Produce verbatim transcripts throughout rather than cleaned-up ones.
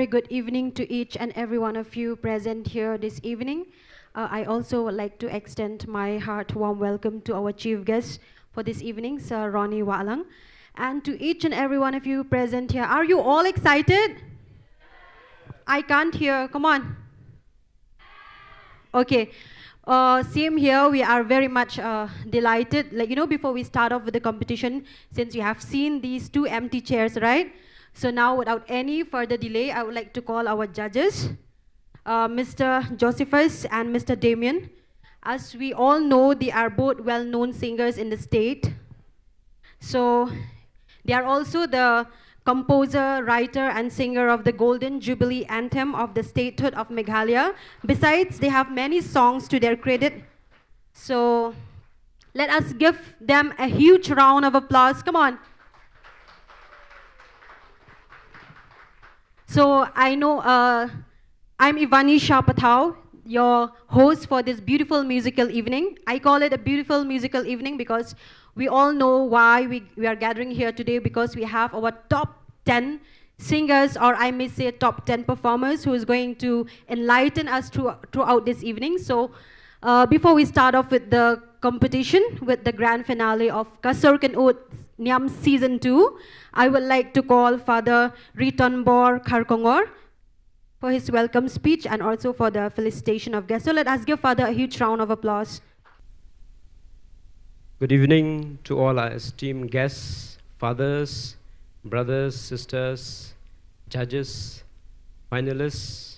Good evening to each and every one of you present here this evening. Uh, I also would like to extend my heart warm welcome to our chief guest for this evening, Sir Ronnie Wahlang, and to each and every one of you present here. Are you all excited? I can't hear. Come on. Okay. Uh, same here. We are very much uh, delighted. Like, you know, before we start off with the competition, since we have seen these two empty chairs, right? So now, without any further delay, I would like to call our judges, uh, Mister Josephus and Mister Damien. As we all know, they are both well-known singers in the state. So they are also the composer, writer, and singer of the Golden Jubilee Anthem of the Statehood of Meghalaya. Besides, they have many songs to their credit. So let us give them a huge round of applause. Come on. So I know uh, I'm Ivani Shah Pathau, your host for this beautiful musical evening. I call it a beautiful musical evening because we all know why we, we are gathering here today, because we have our top ten singers, or I may say top ten performers, who is going to enlighten us through, throughout this evening. So uh, before we start off with the competition, with the grand finale of Ka Sur Kynnoh Niam Season two, I would like to call Father Ritonbor Kharkongor for his welcome speech and also for the felicitation of guests. So let us give Father a huge round of applause. Good evening to all our esteemed guests, fathers, brothers, sisters, judges, finalists,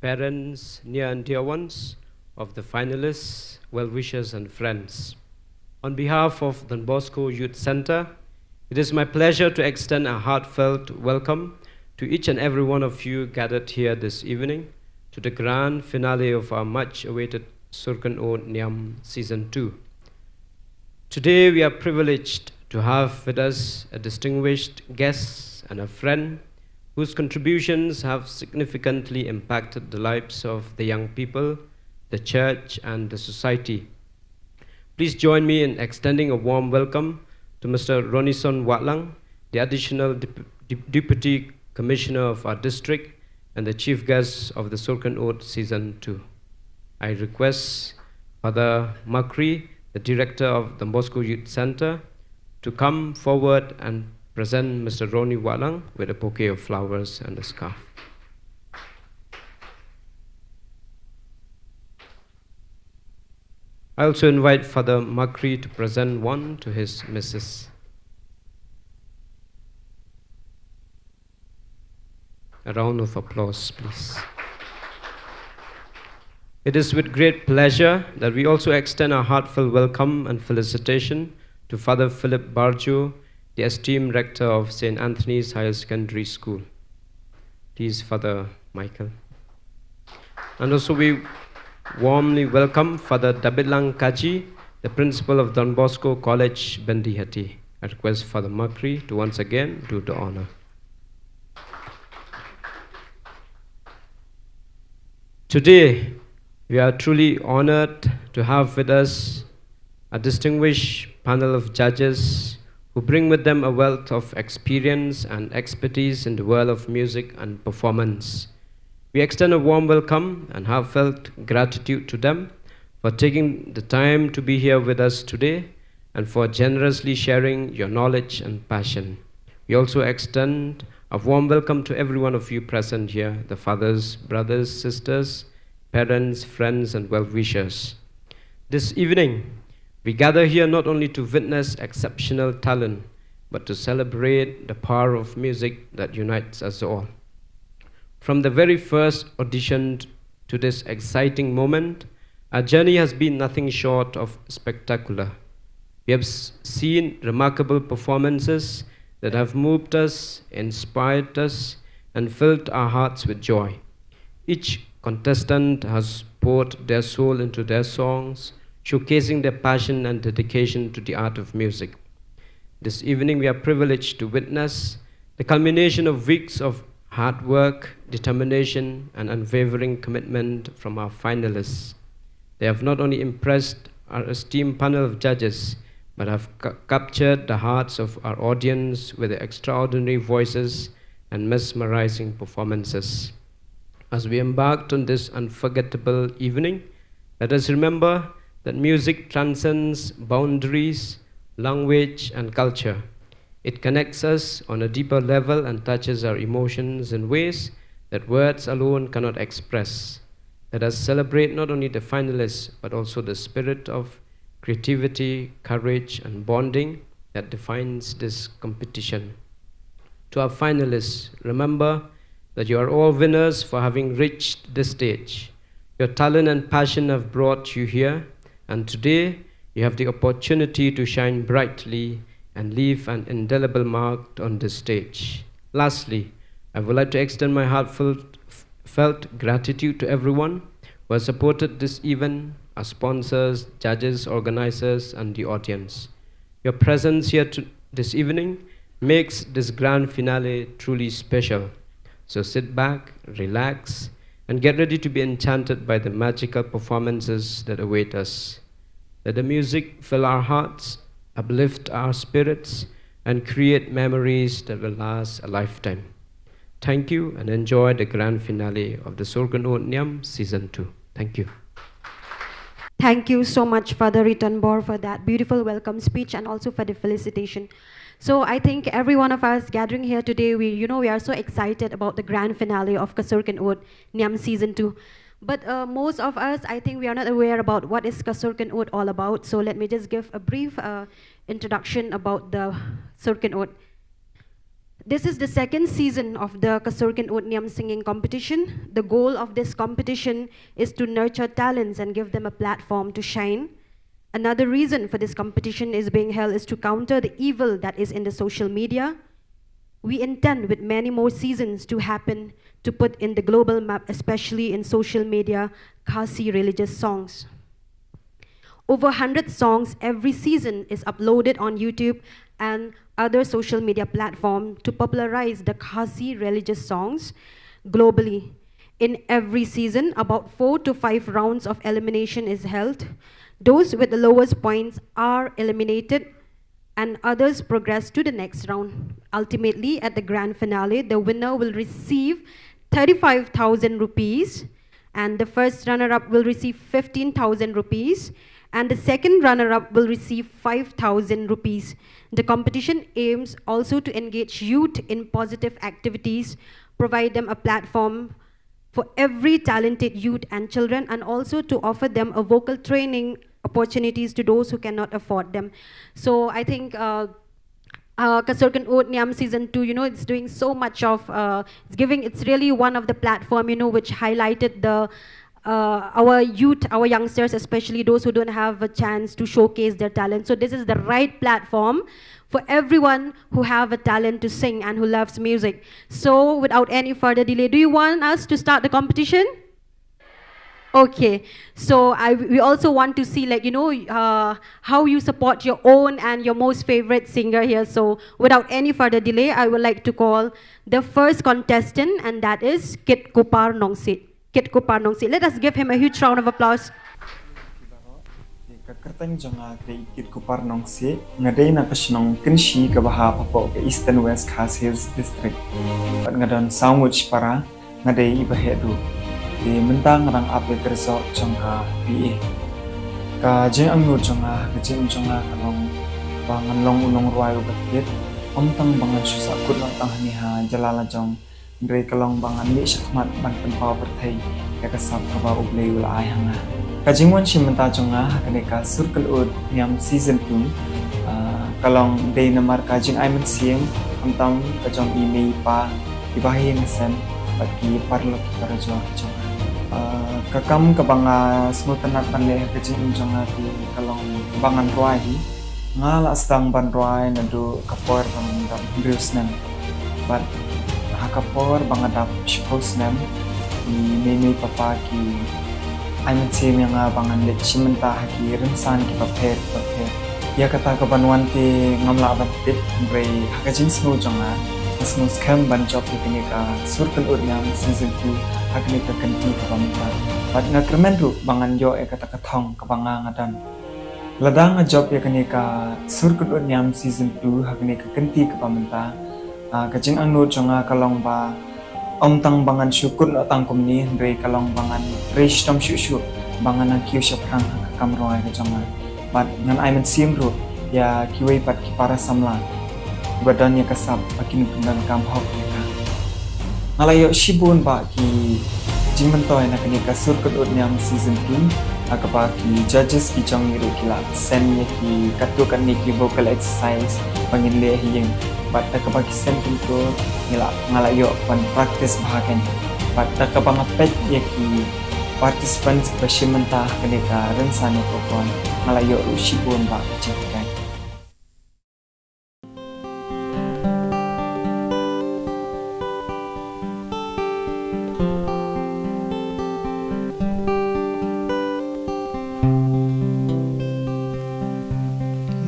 parents, near and dear ones of the finalists, well-wishers and friends. On behalf of Don Bosco Youth Centre, it is my pleasure to extend a heartfelt welcome to each and every one of you gathered here this evening to the grand finale of our much-awaited Sur Kynnoh Niam Season two. Today we are privileged to have with us a distinguished guest and a friend whose contributions have significantly impacted the lives of the young people, the church, and the society. Please join me in extending a warm welcome to Mister Ronison Wahlang, the Additional Dep- Dep- Deputy Commissioner of our district and the chief guest of the Sur Kynnoh Season two. I request Father Makri, the director of Don Bosco Youth Centre, to come forward and present Mister Ronnie Wahlang with a bouquet of flowers and a scarf. I also invite Father Makri to present one to his missus. A round of applause, please. It is with great pleasure that we also extend our heartfelt welcome and felicitation to Father Philip Barjo, the esteemed rector of Saint Anthony's Higher Secondary School. Please, Father Michael. And also we warmly welcome Father David Lang Kaji, the principal of Don Bosco College, Bendihati. I request Father Makri to once again do the honor. Today, we are truly honored to have with us a distinguished panel of judges who bring with them a wealth of experience and expertise in the world of music and performance. We extend a warm welcome and heartfelt gratitude to them for taking the time to be here with us today and for generously sharing your knowledge and passion. We also extend a warm welcome to every one of you present here, the fathers, brothers, sisters, parents, friends, and well-wishers. This evening, we gather here not only to witness exceptional talent, but to celebrate the power of music that unites us all. From the very first audition to this exciting moment, our journey has been nothing short of spectacular. We have s- seen remarkable performances that have moved us, inspired us, and filled our hearts with joy. Each contestant has poured their soul into their songs, showcasing their passion and dedication to the art of music. This evening, we are privileged to witness the culmination of weeks of hard work, determination, and unwavering commitment from our finalists. They have not only impressed our esteemed panel of judges, but have ca- captured the hearts of our audience with their extraordinary voices and mesmerizing performances. As we embarked on this unforgettable evening, let us remember that music transcends boundaries, language, and culture. It connects us on a deeper level and touches our emotions in ways that words alone cannot express. Let us celebrate not only the finalists, but also the spirit of creativity, courage, and bonding that defines this competition. To our finalists, remember that you are all winners for having reached this stage. Your talent and passion have brought you here, and today you have the opportunity to shine brightly and leave an indelible mark on this stage. Lastly, I would like to extend my heartfelt felt gratitude to everyone who has supported this event, our sponsors, judges, organizers, and the audience. Your presence here to, this evening makes this grand finale truly special. So sit back, relax, and get ready to be enchanted by the magical performances that await us. Let the music fill our hearts, uplift our spirits, and create memories that will last a lifetime. Thank you and enjoy the grand finale of the Sur Kynnoh Niam Season two. Thank you. Thank you so much, Father Ritonbor, for that beautiful welcome speech and also for the felicitation. So I think every one of us gathering here today, we, you know, we are so excited about the grand finale of Ka Sur Kynnoh Niam Season two. But uh, most of us, I think we are not aware about what is Ka Sur Kynnoh all about. So let me just give a brief uh, introduction about the Sur Kynnoh. This is the second season of the Ka Sur Kynnoh Niam singing competition. The goal of this competition is to nurture talents and give them a platform to shine. Another reason for this competition is being held is to counter the evil that is in the social media. We intend with many more seasons to happen to put in the global map, especially in social media, Khasi religious songs. Over one hundred songs every season is uploaded on YouTube and other social media platform to popularize the Khasi religious songs globally. In every season, about four to five rounds of elimination is held. Those with the lowest points are eliminated and others progress to the next round. Ultimately, at the grand finale, the winner will receive thirty-five thousand rupees and the first runner-up will receive fifteen thousand rupees and the second runner-up will receive five thousand rupees. The competition aims also to engage youth in positive activities, provide them a platform for every talented youth and children, and also to offer them a vocal training opportunities to those who cannot afford them. So I think uh, uh, Ka Sur Kynnoh Niam season two, you know, it's doing so much of, uh, it's giving, it's really one of the platform, you know, which highlighted the uh, our youth, our youngsters, especially those who don't have a chance to showcase their talent. So this is the right platform for everyone who have a talent to sing and who loves music. So without any further delay, do you want us to start the competition? Okay, so I we also want to see, like, you know, uh, how you support your own and your most favorite singer here. So without any further delay, I would like to call the first contestant, and that is Kit Kupar Nongsiej. Kit Kupar Nongsiej. Let us give him a huge round of applause. Ka kyrteng jong nga ka dei Kit Kupar Nongsiej, nga dei na ka shnong Kynshi kaba hap hapoh ka Eastern West Khasi Hills District. Bad nga don saw ngut shipara, nga dei i baheh duh. Te mynta nga dang ap ïa ka result jong ka B A. Ka jingangnud jong nga, ka jingim jong nga ka long ba ngan long u nongrwai uba tbit, ym tang ba ngan shu sahkut noh tang hangne ha jylla lajong, hynrei ka long ba ngan mih shakhmat ban pynpaw pyrthei ïa ka sap kaba U Blei u la ai ha nga. Ka jingwan shim bynta jong nga ha kane ka Sur Kynnoh Niam season two, ah, ka long dei namar ka jingai mynsiem khamtam ka jong i mei i pa, i bahaïing hasem bad ki paralok ki parajor ki jong nga. Ah, ka kam kaba nga sngewtynnat ban leh ha ka jingim jong nga te ka long ba ngan rwai hi. Nga la sdang ban rwai naduh ka por ba nga dap hynriew snem. Bad ha ka por ba nga dap shiphew snem, i mei mei papa ki ai mynsiem ïa nga ba ngan leit shim bynta ha ki rynsan kiba pher bapher. Ïa kata ka ban wan te ngam lah ban tip, hynrei ha ka jingsngew jong nga, nga sngewskhem ban jop ïa kane ka Sur Kynnoh Niam season two ha kane ka kynti kaba mynta. Bad nga kyrmen ruh ba ngan ïoh ïa kata ka thong kaba nga nga don. Lada nga jop ïa kane ka Sur Kynnoh Niam season two ha kane ka kynti kaba mynta, Ah, ka jingangnud jong nga ka long ba ym tang ba ngan shu kut noh tang kumne, hynrei ka long ba ngan ri shitom shuh shuh ba ngan nang kiew shaphrang ha ka kam rwai ka jong nga. Bad ngan ai mynsiem ruh ïa kiwei pat ki para samla ba don ïa ka sap ba kin pyndonkam hok ïa ka. Nga la ïoh shibun ba ki jingmyntoi na kane ka Sur Kut Ut Niam season two, ha kaba ki judges ki jong ngi ruh ki la send ïa ki katto katne ki vocal exercise ba ngin leh ha ïing. Bad da kaba ki send kumto, ngi la, nga la ïoh ban practice bha kein. Bad da kaba nga peit ïa ki participants ba shim bynta ha kane ka rynsan ïa ka por, nga la ïoh ruh shibun ba ka jinghikai.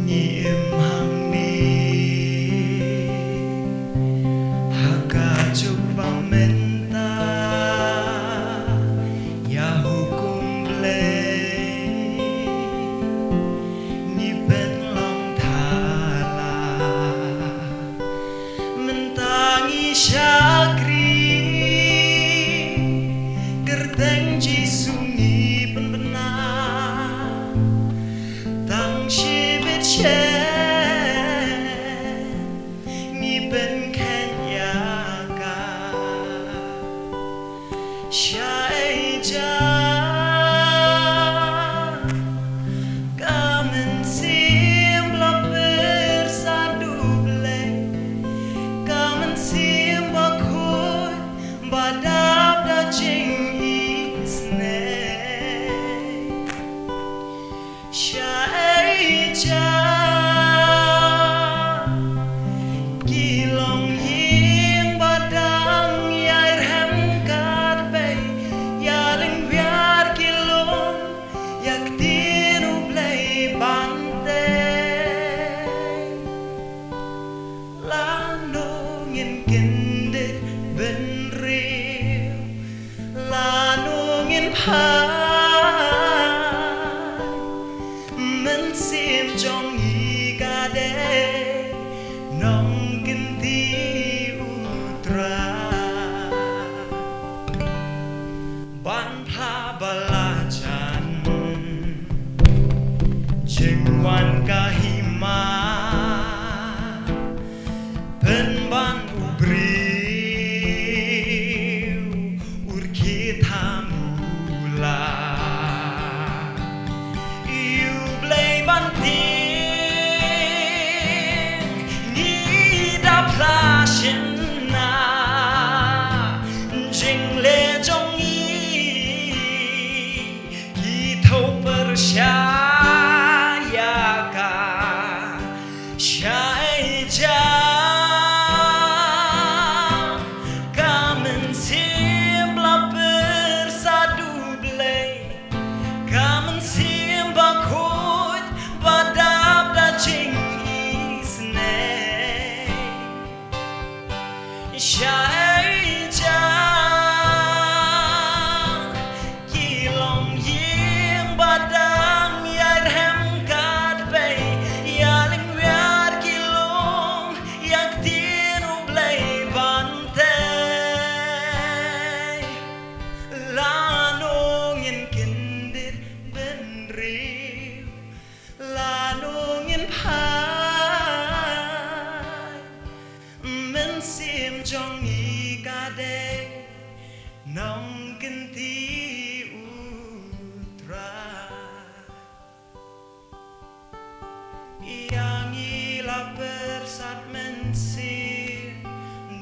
Ngi im hangne ha ka juk ba mynta ïa hukum Blei. Ngi pynlong thala mynta ngi shakri, kyrteng Jisu ngi pynbna. Tang shibit shen ngi pynkheiñ ïa ka. Shaei ja ka mynsiem la pyrsa duh Blei, ka mynsiem bakhuid ba dap da jingisynei. Shaei ja ki longïing ba dang ïai rhem kat bei, ïa lynwiar ki lum ïa ktien u Blei ban tei. Lano ngin kyndit bynriew, lano ngin phai, mynsiem jong ngi ka dei nongkynti U Trai. Ban phla ba la jan jingwan ka hima, pynban u briew u rkhie tham u la. Ïa U Blei ban tieng ngi da phla shynna, jingleh jong ngi ki thew pyrshah ïa ka. Shaei ja ka mynsiem la pyrsa duh Blei, ka mynsiem bakhuid ba dap da jingisynei. Shaei ja ki longïing ba dang ïai rhem kat bei, ïa lynwiar ki lum ïa ktien U Blei ban tei. Lano ngin kyndit bynriew, lano ngin phai, mynsiem jong ngi ka dei nongkynti U Trai. Ïa ngi la pyrsad mynsiem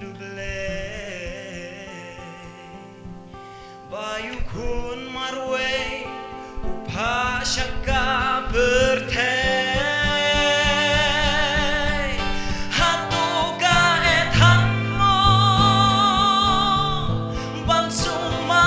duh Blei, ba ïa u khun marwei u phah sha ka pyrthei. Hato ka eh than mo ban sumar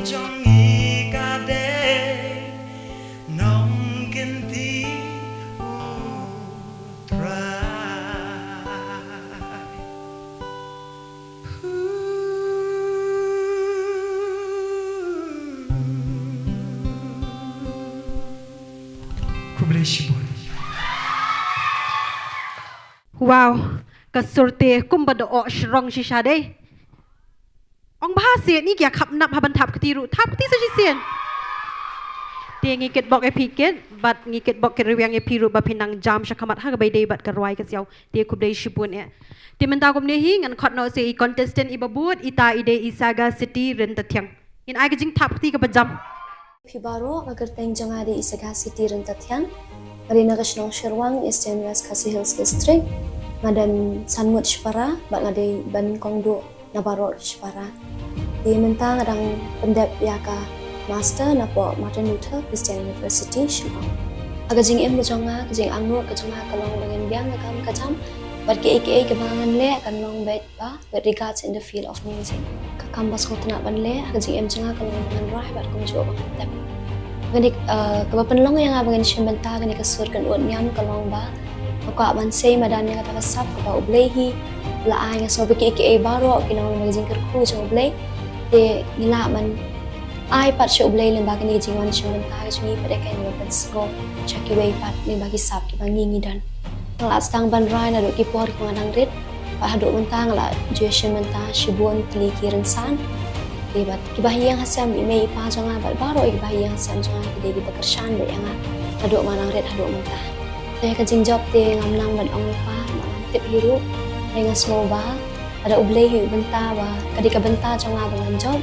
Jong ngi ka dei nongkynti u Trai. Khublei shibun. Wow, ka sur te kumba da oh shrong shisha dei. Ong bha seh, ngi ki ïa khap nap haban thap kti ruh, thap kti sa shisien. Te ngi kitbok ïa phi kit, bad ngi kitbok kit rwiang ïa phi ruh ba phi nang jam sha khmat ha kaba ïadei bad ka rwai ka siaw. Te khublei shibun eh. Te mynta kumne hi ngan khot noh seh i contestant iba bud, ita i dei i Saga City Ryntathiang. Ngin ai ka jingthap kti kaba jam. Phi baroh, ka kyrteng jong nga dei i Saga City Ryntathiang. Nga dei na ka shnong Shirwang, Eastern West Khasi Hills District. Nga don san ngut shipara bad nga dei ban kongduh na baroh ki shipara. Te mynta nga dang pyndep ïa ka master napoh Martin Luther Christian University, Shillong. Ha ka jingim ka jong nga, ka jingangnud ka jong nga ka long ba ngan biang ka kam ka jam bad kiei kiei kiba ngan leh kan long beit ba with regards in the field of music. Ka kam ba sngewtynnat ban leh ha ka jingim jong nga ka long ba ngan rwai bad kumjuh ba ngan tep. Kane, eh, kaba pynlong ïa nga ba ngan shim bynta kane ka sur kynnoh niam ka long ba nga kwah ban sei madan ïa kata ka sap kaba U Blei hi u la ai. Nga sngew ba kiei kiei baroh ki long ba ka jingkyrkhu jong U Blei. Te ngi lah ban ai pat sha U Blei lyngba kane ka jingwan shim bynta ka jong ngi pat ïa ka, ban pynsngew sha kiwei pat lyngba ki sap kiba ngi ngi don. Nga la sdang ban rwai naduh ki por kiba nga dang rit bad haduh mynta nga la ju ïa shim bynta shibun tylli ki rynsan. Te bad kiba ha ïing ha sem, i mei i pa jong nga bad baroh kiba ha ïing ha sem jong nga ki dei kiba kyrshan beit ïa nga naduh ba nga dang rit haduh mynta. Te ka jingjop te ngam nang ban ong lypa, ngam nang tip hi ruh. Te nga sngew ba lada U Blei hi u bynta ba ka dei ka bynta jong nga ba ngan jop,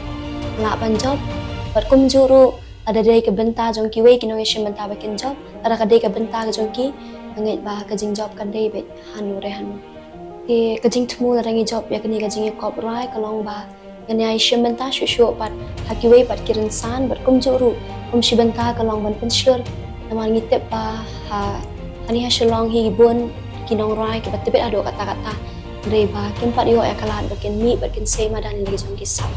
nga lah ban jop. Bad kumjuh ruh lada dei ka bynta jong kiwei ki nongïashim bynta ba kin jop, lada ka dei ka bynta ka jong ki, nga ngeit ba ka jingjop kan dei beit hano re hano. Te ka jingthmu lada ngi jop ïa kane ka jingïakop rwai ka long ba ngan ïai shim bynta shuh shuh pat ha kiwei pat ki rynsan, bad kumjuh ruh kum shi bynta ka long ban pynshlur. Namar ngi tip ba ha, hangne ha Shillong hi bun ki nongrwai kiba tbit haduh katta katta, hynrei ba kim pat ïoh ïa ka lad ba kin mih bad kin sei madan ïa la ki jong ki sap.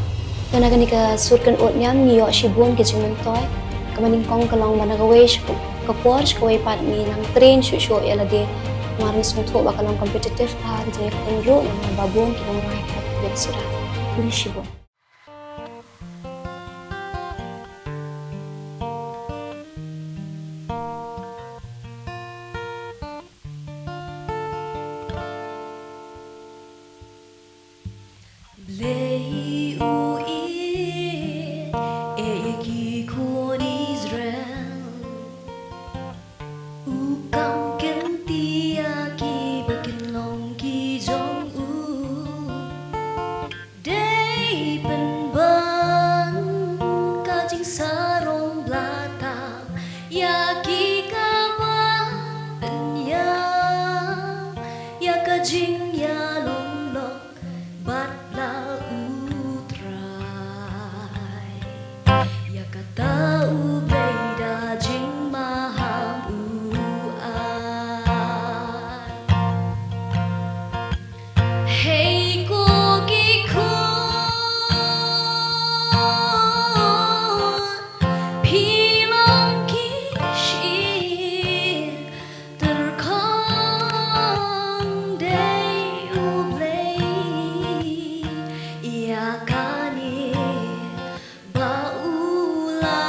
Te na kane ka sur kynnoh niam ngi ïoh shibun ki jingmyntoi. Kaba nyngkong ka long ba na kawei sha ka por sha kawei pat ngi nang train shuh shuh ïa lade. Namar ngi sngewthuh ba ka long competitive bha ka jingïakhun ruh, namar ba bun ki nongrwai kiba tbit suda. Khublei shibun. Blei u ïeit ïa ki khun Israel, u kam kynti ïa ki ba kin long ki jong u. Dei pynban ka jingsarong bla tam ïa ki kaba pynïap ïa ka jingïalong lok bad la U Trai. Ïa kata U Blei da jingmaham u ai. Hei ko ki khun, phi long ki shyieng tyrkhong, dei U Blei ïa kane ba u la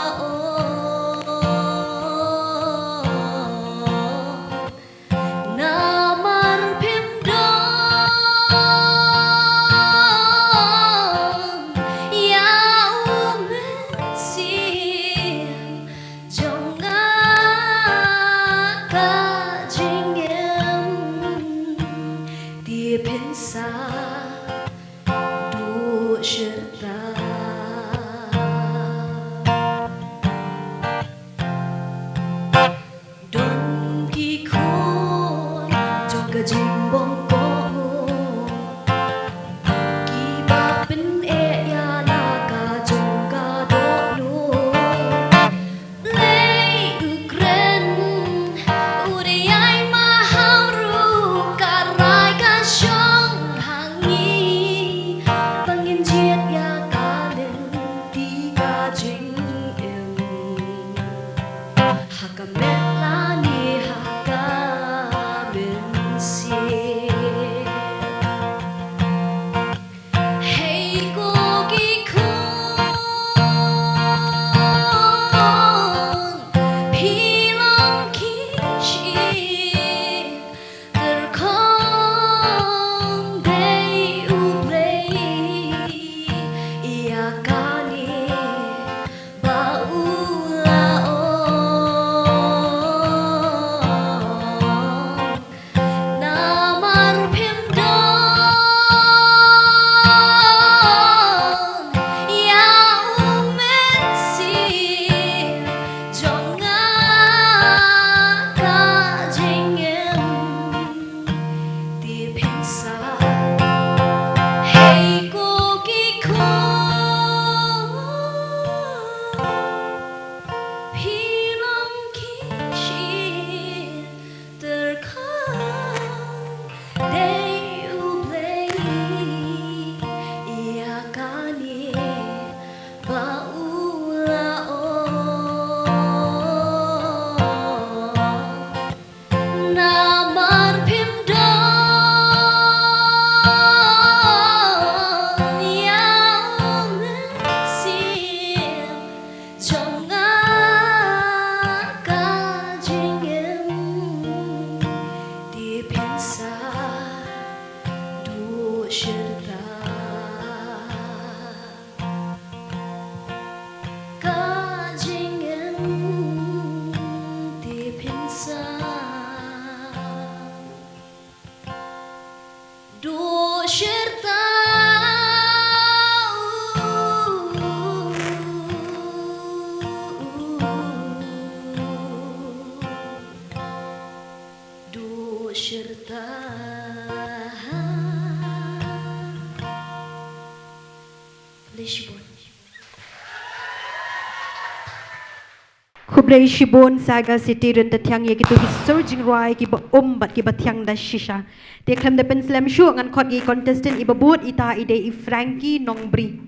Met lane ha ka mynsiem. Hei ko ki khun, phi long ki shyieng tyrkhong, dei U Blei ïa kane ba u la ong. Namar phim don ïa u Mynsiem jong nga, ka jingim tip phin sah. Hei ko ki khun, phi long ki shyieng tyrkhong, dei U Blei ïa kane ba u la ong. Namar phim don ïa u Mynsiem jong nga, ka jingim tip phin sah. Duh shirta ka jingim tip phin sah. Duh shirta. Duh shirta. Khublei shibun. Khublei shibun Saga City Ryntathiang ïa kito ki sur jingrwai kiba um bad kiba thiang da shisha. Te khlem da pynslem shuh, ngan khot ïa i contestant iba bud, ita i dei i Frankie Nongbri.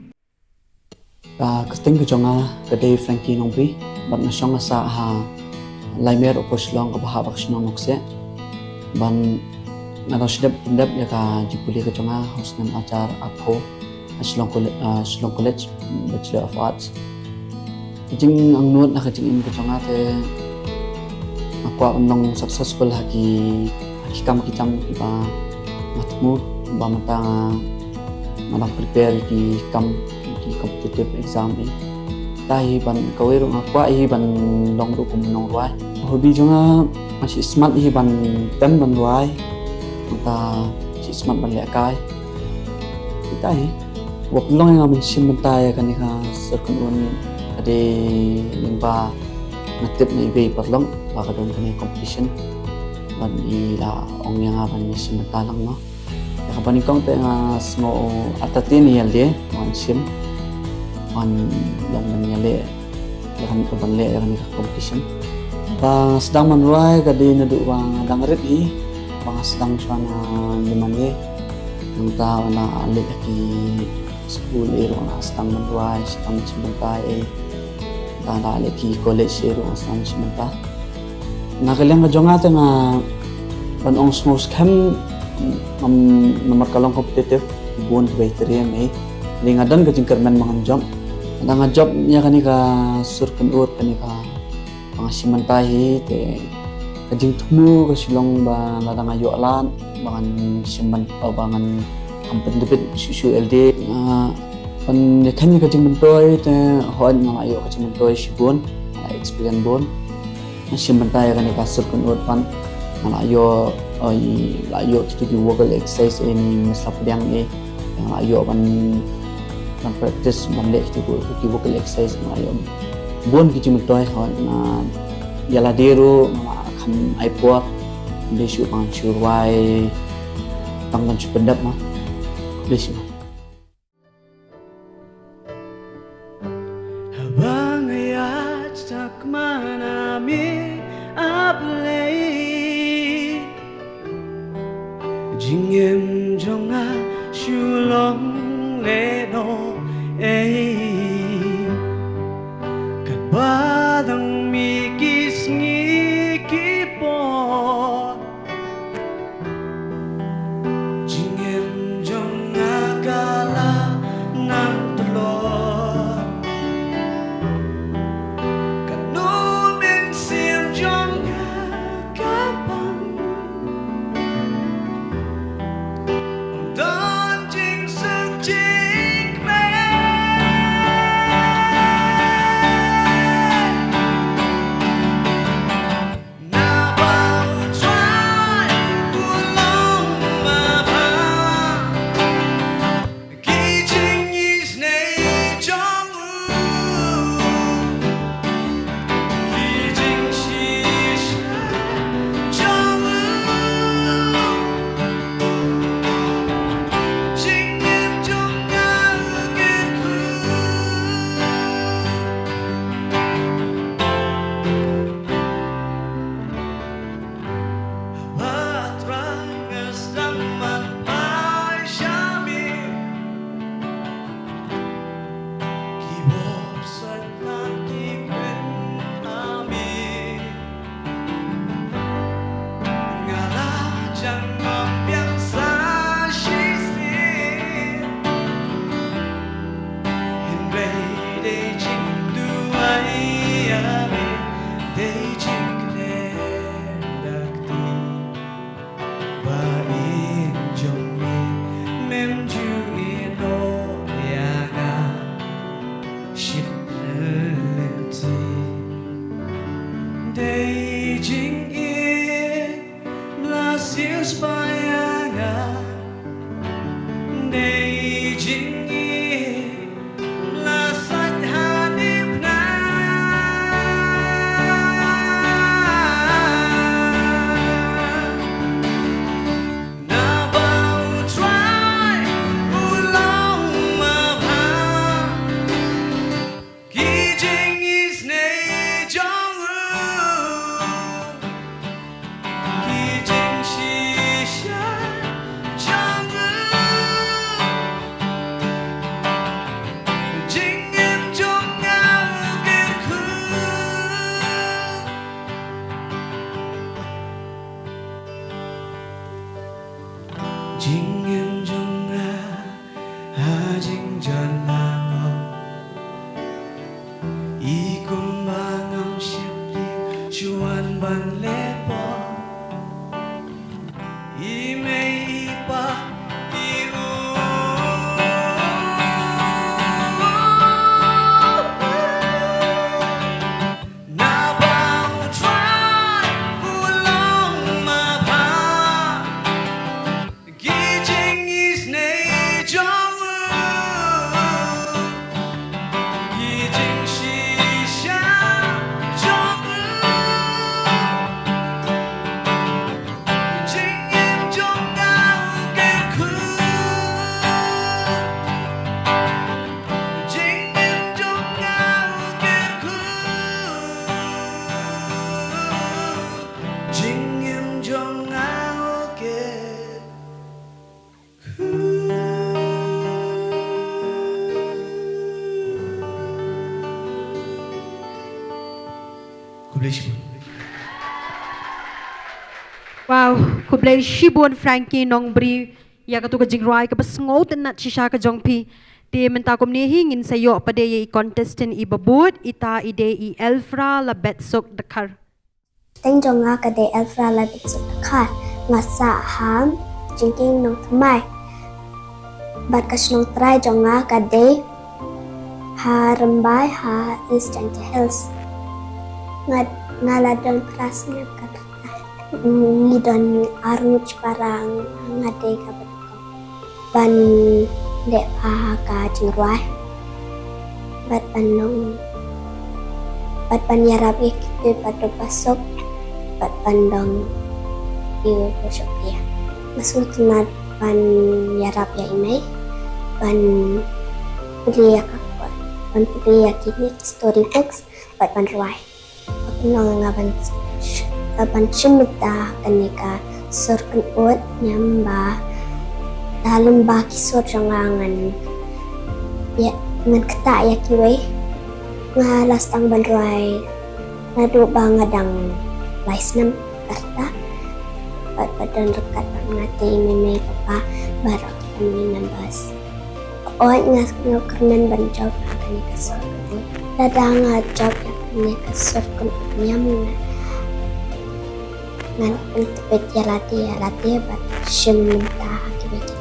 Ka kyrteng ka jong nga ka dei Frankie Nongbri, bad nga shong nga sah ha Laimer, Upper Shillong, kaba hap ha ka shnong Nongkseh. Bad nga dang shu dep pyndep ïa ka jingpule ka jong nga ha u snem arhajar arphew ha Shillong College, ah, Shillong College, Bachelor of Arts. Ka jingangnud na ka jingim ka jong nga te nga kwah ban long successful ha ki, ha ki kam ki jam kiba nga thmu, ba mynta nga, nga dang prepare ki kam, ki competitive exam, eh. Te hi ban kawei ruh nga kwah hi ban long ruh kum u nongrwai. Hobby jong nga, nga shu smat hi ban tem ban rwai, mynta shu smat ban lehkai. Te hi, wat long ïa nga ban shim bynta ïa kane ka sur kynhun, ka dei lyngba nga tip na iwei i paralok ba ka don kane ka competition. Bad i la ong ïa nga ban shim bynta lang noh. Ïa kaba nyngkong te nga sngew entertain ïa lade, wan shim, wan long ban ïaleh, ïa kane ka ban leh ïa kane ka competition. Ba nga sdang ban rwai ka dei naduh ba nga dang rit hi, ba nga sdang shuwa na ïingmane. Nangta ba nga leit ha ki skul ei ruh nga sdang ban rwai, sdang shim bynta ei. Nangta nga leit ki college ei ruh nga sdang shim bynta. Na ka liang ka jong nga te nga ban ong sngewskhem, ngam, namar ka long competitive, bun kiba ïatrei ïa nga, eh. Te nga don ka jingkyrmen ba ngan jop. Lada nga jop ïa kane ka sur kynhun, kane ka ba nga shim bynta hi, te ka jingthmu ka shu long ba lada nga ïoh lad ba ngan shim bynta, ba ngan kham pyntbit shuh shuh ïa lade. Nga ban ïakhun ïa ka jingmyntoi te hooid nga la ïoh ka jingmyntoi shibun, nga la experience bun. Nga shim bynta ïa kane ka sur kynhun pat, nga la ïoh, eh, la ïoh kito ki vocal exercise, eh, ne mynsla pdiang, eh, nga la ïoh ban, ban practice ban leh kito ki vocal exercise, nga la ïoh bun ki jingmyntoi. Hooid nga, ïa lade ruh nga la kham ai por, khublei shibun ban shu rwai, tang ban shu pyndep, ma. Khublei shibun. Haba nga ïaid takma na me, A Blei, jingim jong nga shu long lehnoh ei. Katba dang mih ki sngi Dei jingduwai ïa me, dei jingkren da kti. Ba in jong me, mem ju ïehnoh ïa nga shiphew lynti. Dei jingïeit, la siewspah ïa nga. Dei jingïeit, la sait ha dipnga. Naba U Trai u long mabha. Ki jingisynei jong u, ki jingshisha jong u, jingim jong nga u kyrkhu. Jingim jong nga ha jingjynjar, i kumba ngam sheptieng, shu wan ban leh pop. I mei i pa i u, naba U Trai u long mabha. Ki jingisynei jong u, ki jingshisha jong u, jingim jong nga u kyrkhu, jingim jong nga u kyrkhu, jingim jong nga u kyrkhu. Khublei shibun. Wow, khublei shibun Frankie Nongbri, ïa katu ka jingrwai kaba sngewtynnat shisha ka jong phi. Te mynta kumne hi ngin sa ïoh pat de ïa i contestant iba bud, ita i dei i Elfra Labetsuk Dkhar. Kyrteng jong nga ka dei Elfra Labetsuk Dkhar. Nga sah ha Jingkieng Nongthymmai. Bad ka shnong trai jong nga ka dei ha Rymbai ha East Jaintia Hills. Nga, nga la don phra snem ka rta. Ngi don arngut shipara, nga dei kaba nyngkong. Ban leh bha ha ka jingrwai, bad ban long, bad ban ïarap ïa kito kiba duk ba suk, bad ban long ïa u ba suk ïa. Nga sngewtynnat ban ïarap ïa i mei, ban pule ïa ka, ban pule ïa kine ki story books, bad ban rwai. Ka pynlong ïa nga ban, ban shim bynta ha kane ka sur kynud, niam ba da lem bad ki sur jong nga ngan, ïa, ngan ktah ïa kiwei. Nga la sdang ban rwai naduh ba nga dang lai snem ka rta. Bad, bad don ryngkat bad nga te i mei mei papa baroh ki family members. Hooid, nga, nga kyrmen ban jop ha kane ka sur kynud. Lada nga jop ïa kane ka sur kynud, niam nga, ngan pyntbit ïa lade ïa lade bad shim bynta ha kiwei ki.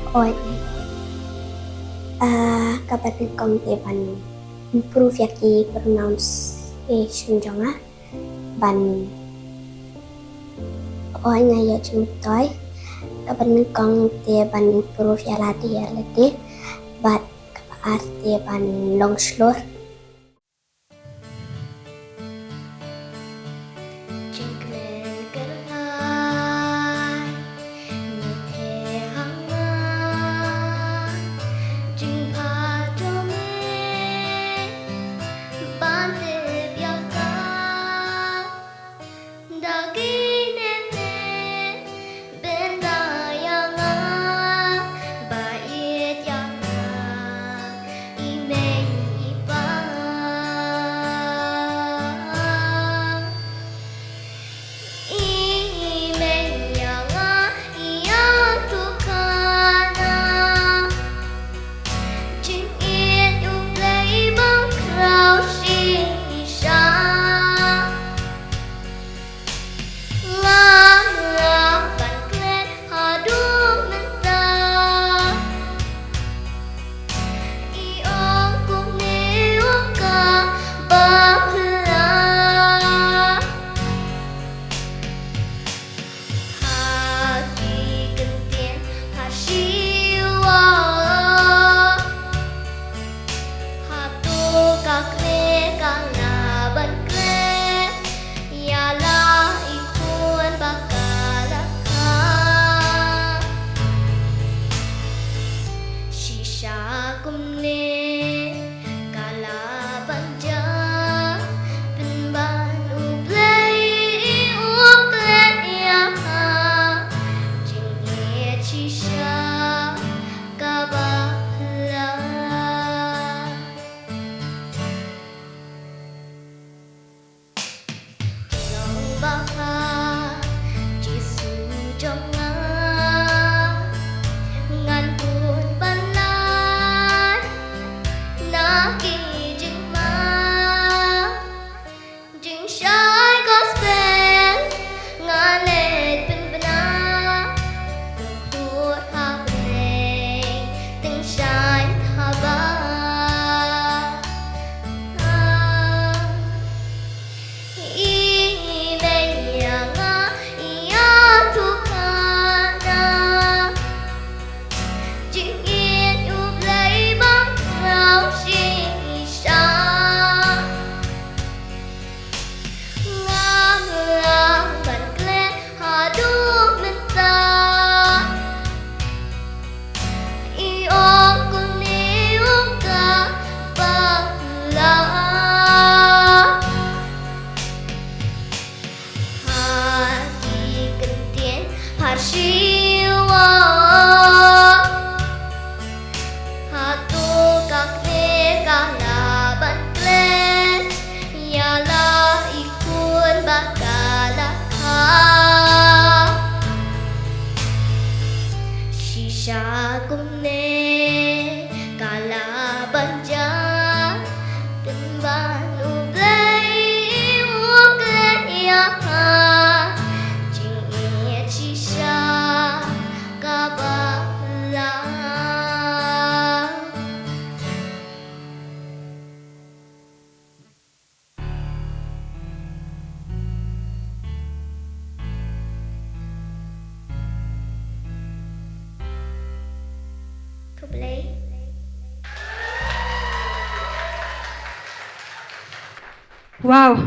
Hooid. Ah, kaba nyngkong te ban improve ïa ki pronunciation jong nga. Ban, hooid, nga ïoh jingmyntoi. Kaba nyngkong te ban improve ïa lade ïa lade. Bad kaba ar te ban long shlur. Jingkmen kyrpang, ngi te hangma, jingpha jong me, ban tip ïa ka. Da kine ne bynta ïa nga, ba ïeit ïa nga, i mei i pa. Wow.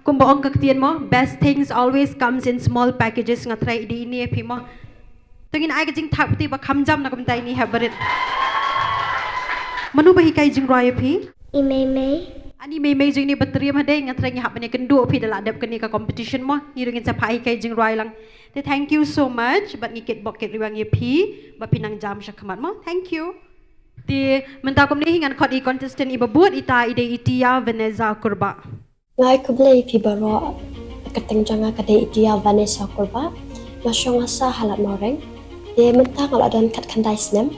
Kumba ong ka ktien mo, best things always comes in small packages. Nga trai i dei ine phi mo. Te ngin ai ka jingthap te ba kham jam na kumta ine hep barit. Mano ba hikai jingrwai ïa phi? I Mei Mei. Ani Mei Mei jong ine ba triem hadei, nga trai ngi hap ban ïakynduh phi da la dep kane ka competition mo. Ngi ruh ngin sa phah hikai jingrwai lang. Te thank you so much, bad ngi kit bok kit riwang ïa phi ba phi nang jam sha khmat mo. Thank you. Te mynta kumne hi ngan khot i contestant iba bud, ita i dei i Tia Vanessa Kurbah. Nga ai khublei ïa phi baroh. Ka kyrteng jong nga ka dei i Tia Vanessa Kurbah. Nga shong nga sah ha Lad Mawreng. Te mynta nga la don khatkhyndai snem.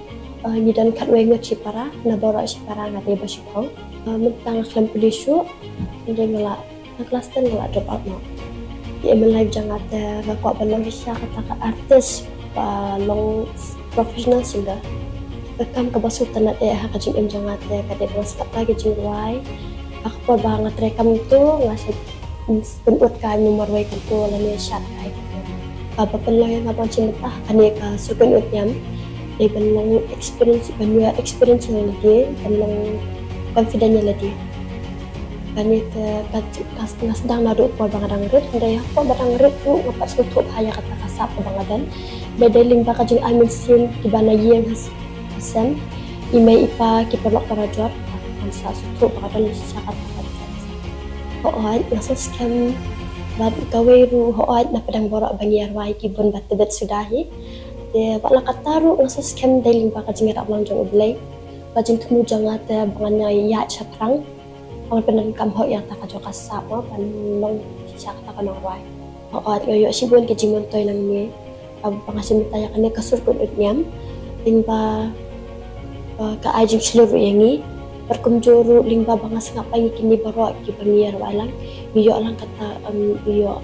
Eh, ngi don khatwei ngut shipara, na baroh shipara nga dei ba shiphew. Eh, mynta nga khlem pule shuh. Hynrei nga la, na klas ten nga la drop out noh. Te aim in life jong nga te nga kwah ban long shisha kata ka artist, ba long professional singer. Ka kam kaba sngewtynnat eh ha ka jingim jong nga te ka dei ba nga sngap ïa ka jingrwai. Ha ka por ba nga treikam to, nga sa pynut kai mo marwei kumto lane shad kai kumto. Kaba pynlong ïa nga ban shim bynta ha kane ka shu pynut niam. Dei ban long experience, ban ïoh experience ïa lade, ban long confident ïa lade. Kane ka, ka, ka, nga sdang naduh por ba nga dang rit, hynrei ha por ba dang rit ruh nga pat sngewthuh bha ïa kata ka sap kaba nga don. Ba dei lyngba ka jingai mynsiem kiba na ïing ha s-, ha sem, i mei i pa ki paralok para jot, kan sa sngewthuh ba ka don shisha kata ka jot. Hooid, nga sa skhem bad kawei ruh, hooid, na pdeng baroh ba ngi ïa rwai ki bun ba tbit suda hi. Te wat la katta ruh nga sa skhem dei lyngba ka jingïarap lang jong U Blei. Ka jingthmu jong nga te ba ngan ïaid shaphrang. Ba ngan pyndonkam hok ïa kata ka jong ka sap mo, ban long shisha kata ka nongrwai. Hooid, nga ïoh shibun ki jingmyntoi nangne. Ba nga shim bynta ïa kane ka sur pynut niam. Lyngba, eh, ka ai jingshlur ruh ïa ngi. Bad kumjuh ruh lyngba ba nga sngap ïa ngi kine baroh kiba ngi ïa rwai lang. Ngi ïoh lang kata, em, ngi ïoh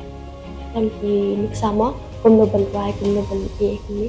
lang ki nuksa mo. Kumno ban rwai, kumno ban ïa kine.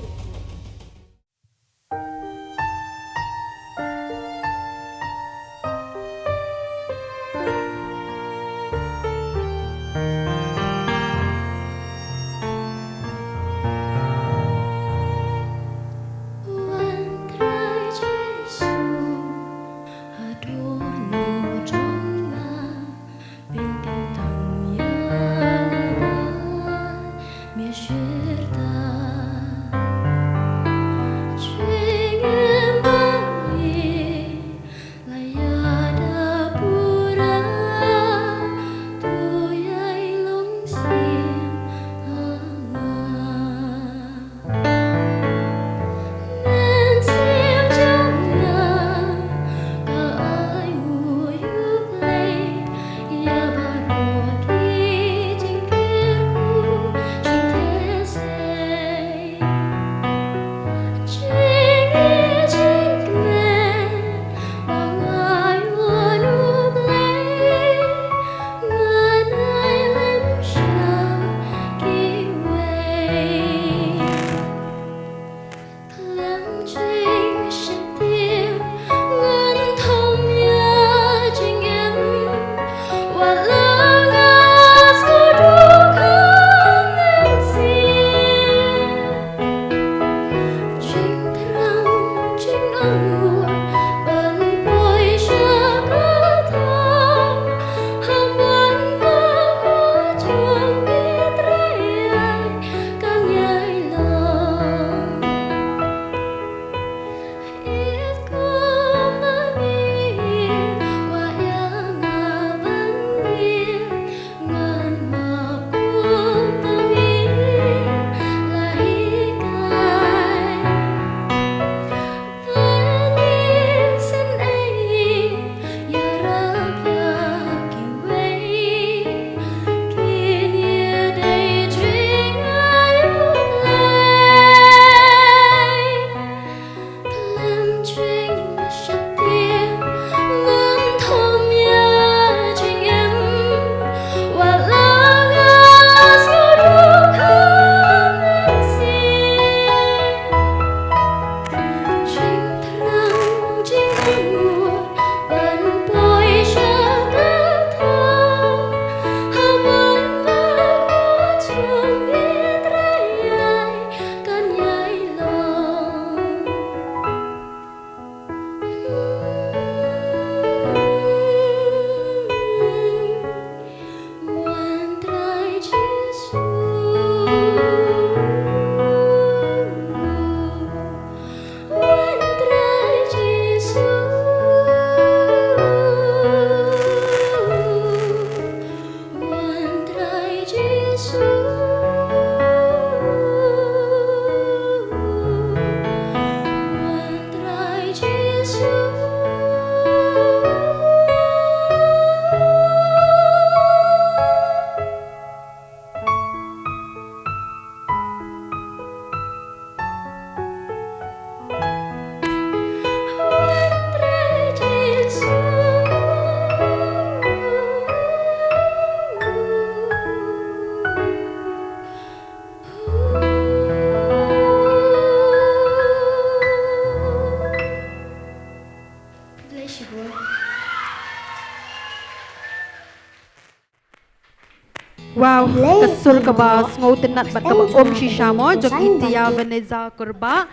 Wow, ka sur kaba sngewtynnat bad kaba um shisha mo jong i Tia Vanessa Kurbah.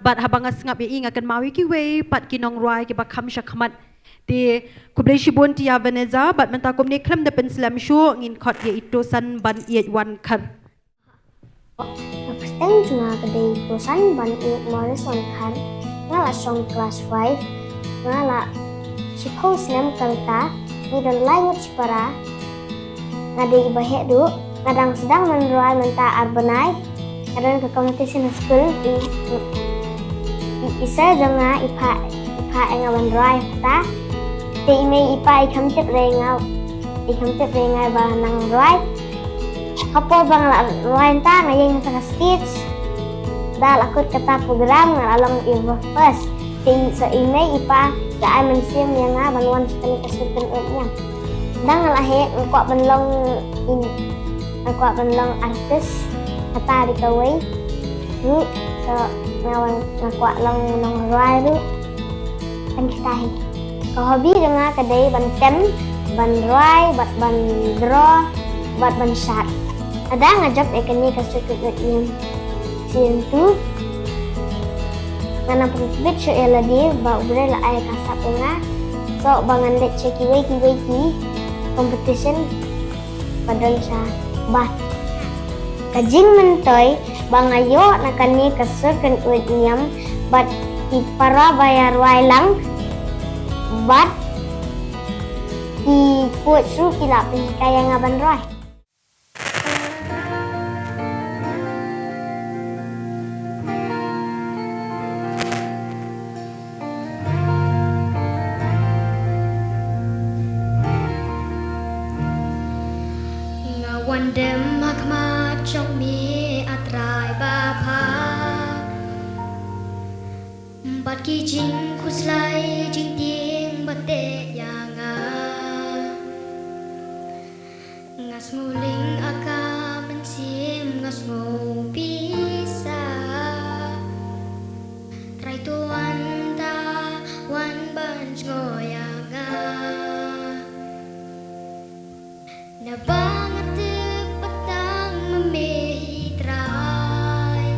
Bad haba nga sngap ïa i nga kynmaw ïa kiwei pat ki nongrwai kiba kham shakhmat. Te khublei shibun Tia Vanessa bad mynta kumne khlem da pynslem shuh ngin khot ïa i Tosan ban ïeit Wankhar. Ka kyrteng jong nga ka dei Tosan ban ïeit Morris Wankhar. Nga la shong klas five. Nga la shiphew snem ka rta. Ngi don lai ngut shipara. Nga dei iba heh duh. Nga dang sdang ban rwai mynta ar bnai. Nga don ka competition ha skul. I, i, i sir jong nga i phah, i phah ïa nga ban rwai hangta. Te i mei i pa i kham tip re nga. I kham tip re nga ba nang rwai. Hapoh ba nga la rwai hangta nga ïeng hangta ka stage. Da la kut kata program nga la long i ba first. Te i so i mei i pa ka ai mynsiem ïa nga ban wan sha kane ka sur kynnoh niam. Dang nga la heh nga kwah ban long in, nga kwah ban long artist. Kata dei kawei ruh, so nga wan, nga kwah long nongrwai ruh. Kan kita hi. Ka hobby jong nga ka dei ban tem, ban rwai, bad ban draw, bad ban shad. Lada nga jop ïa kane ka sur kynnoh niam season two, nga nang pyntbit shuh ïa lade ba U Blei la ai ka sap ïa nga. So ba ngan leit sha kiwei kiwei ki competition ba don sha ba. Ka jingmyntoi ba nga ïoh na kane ka sur kynnoh niam bad ki para ba ïa rwai lang bad ki coach ruh ki la pynhikai ïa nga ban rwai. Nga wan dem ha khmat jong me, A Trai ba bha. Bad ki jingkhuslai jingtieng ba teh ïa nga. Nga sngewlyngngoh ïa ka mynsiem, nga sngewbisa. Trai to wan ta, wan ban jngoh ïa nga. Naba nga tip ba tang ma me hi Trai.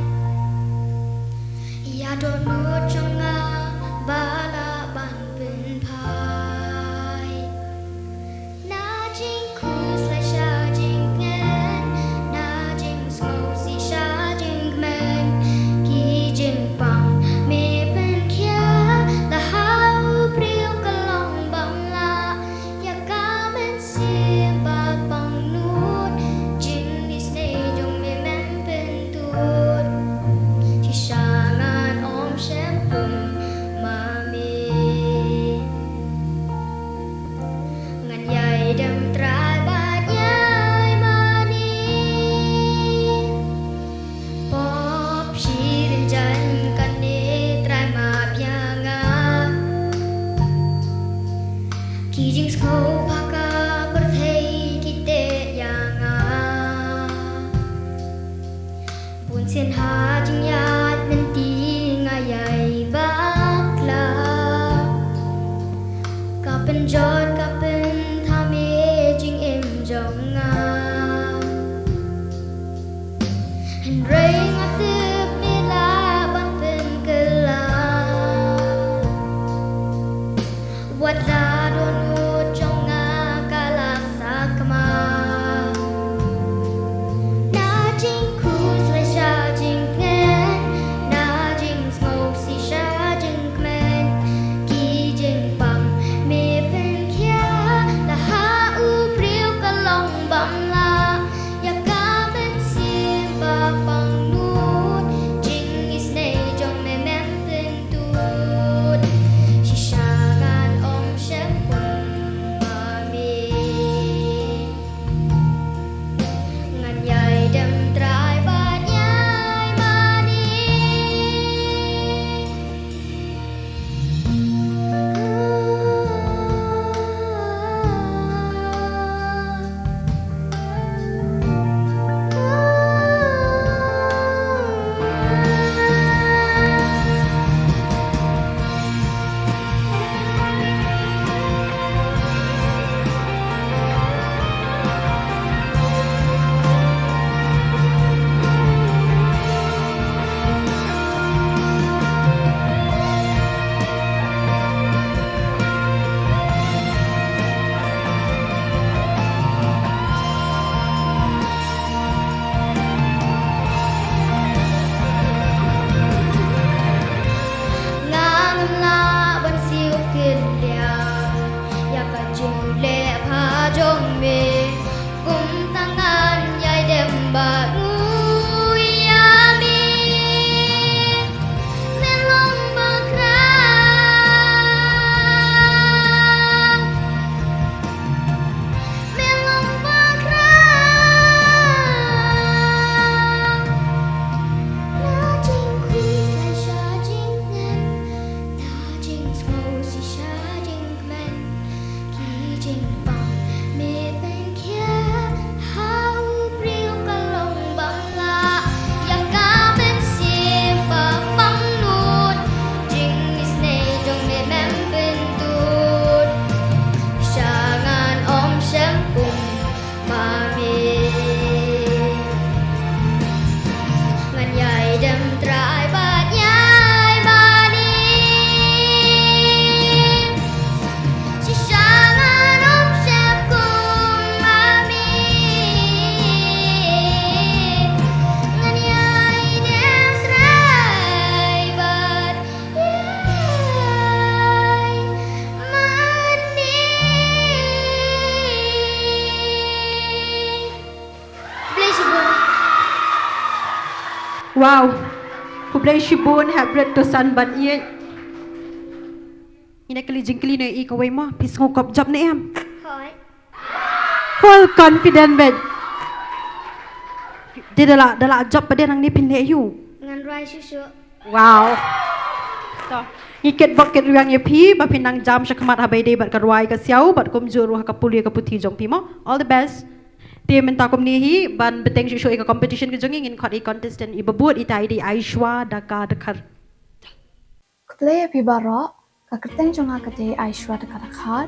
Ïa dohnud jong nga ba lah ban pynphai. Na jingkhuslai sha jingkmen, na jingsngewsih sha jingkmen. Ki jingpang me pynkhia, la ha u briew ka long bym lah. Ïa ka mynsiem ba pangnud, jingisynei jong me mem pyntud. Shisha ngan ym shym pum ma me. Ngan ïai dem Trai bad ïai mane. Pop shi rynjang kane Trai map ïa nga. Ki jingsngew ha ka pyrthei ki teh ïa nga. Bun sien ha jingïaid lynti nga ïai bakla. Ka pynjot ka pynthame jingim jong nga. Hynrei nga tip me lah ban pynkylla. Wat la dohnud jong nga ka la sakma. Na jingkhuslai sha jingkmen, na jingsngewsih sha jingkmen. Ki jingpang me pynkhia, jong me, kumta ngan ïai dem bad u ïa me. Me long bakhraw, me long bakhraw. Na jingkhuslai sha jingkmen, na jingsngew shisha jingkmen. Ki jingpang me pynkhia ha u briew ka long bang lah. Ïa ka mynsiem ba pang lut, jingisynei jong me mem pyntud. Sha ngan ym shym kum ma me. Ngan ïai dem trai bad ïai mane. Shisha ngan ym shym kum ma me. Ngan ïai dem trai bad ïai mane. Khublei shibun. Wow. Khublei shibun, hapdeng to san ban ïeit. Ngin ïa kylli jingkylli ne i kawei mo, phi sngewkop jop ne em? Hooid. Full confident bad. Te da la, da la jop pat de nangne phin leh aïu? Ngan rwai shuh shuh. Wow. To, ngi kit bok kit rwiang ïa phi, ba phin nang jam shakhmat haba ïadei bad ka rwai ka siaw, bad kumjuh ruh ha ka pule ka puthi jong phi mo. All the best. Te mynta kumne hi, ban bteng shuh shuh ïa ka competition ka jong ngi, ngin khot i contestant iba bud, ita i dei Aishwa Daka Dkhar. Khublei ïa phi baroh, ka kyrteng jong nga ka dei Aishwa Daka Dkhar.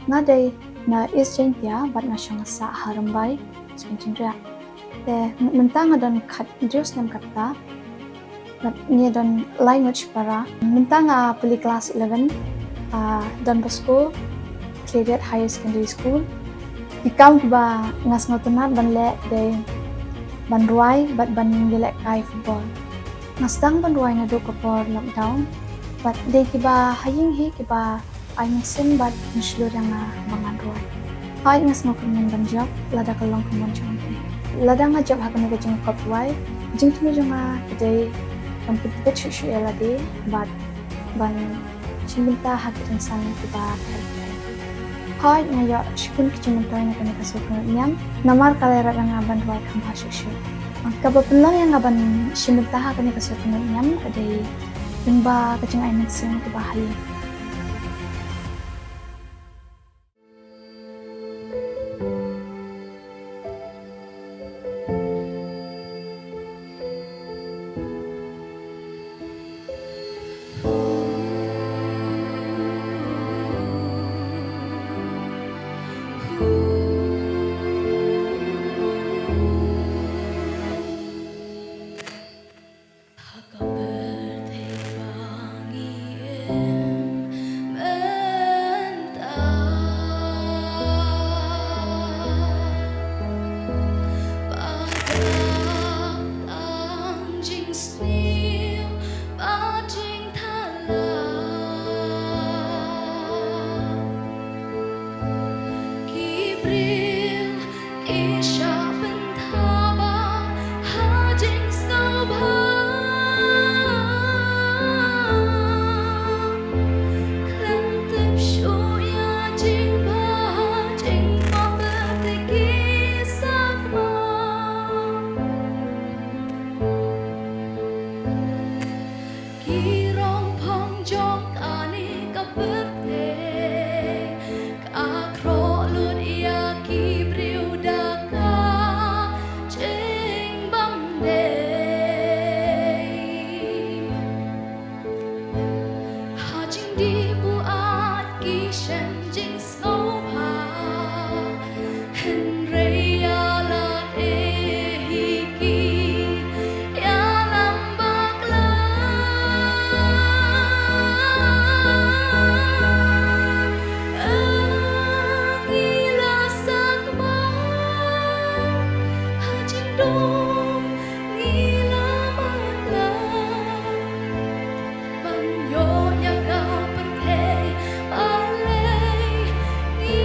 Nga dei na East Jaintia bad nga shong sah ha Rymbai, Skyngkynriah. Te mynta nga don khathynriew snem katta. Bad ngi don lai ngut shipara. Mynta nga pule klas eleven, ah, Don Bosco Khliehriat Higher Secondary School. Ki kam kiba nga sngewtynnat ban leh dei ban rwai bad ban ïalehkai football. Nga sdang ban rwai naduh ka por lockdown. Bad dei kiba ha ïing hi kiba ai mynsiem bad mynshlur ïa nga ba ngan rwai. Hooid, nga sngewkmen ban jop lada ka long ka mon jong phi. Lada nga jop ha kane ka jingkop rwai, ka jingthmu jong nga ka dei ban pyntbit shuh shuh ïa lade bad ban shim bynta ha ki rynsan kiba pher pher. Hooid, nga ïoh shibun ki jingmyntoi na kane ka sur kynnoh niam, namar ka la ïarap ïa nga ban rwai kham bha shuh shuh. Kaba pynlong ïa nga ban shim bynta ha kane ka sur kynnoh niam ka dei lyngba ka jingai mynsiem kaba ha ïing. Ha ka pyrthei ba ngi im mynta, ba dap tang jingsniew bad jingthala. Ki briew ki shah pynthaba ha jingsngewbha. Khlem tip shuh ïa jingbha jingmong, te ki sakma. Ki rong phong jong kane ka pyrthei ka khroh lut ïa ki briew da ka jingbam dei. Ha jingdih buaid ki shem jing sngewbha, hynrei ïa lade hi ki ïalam bakla. Ngi la sakma ha jingdum, ngi la bakla ban ïoh ïa ka pyrthei balei ngi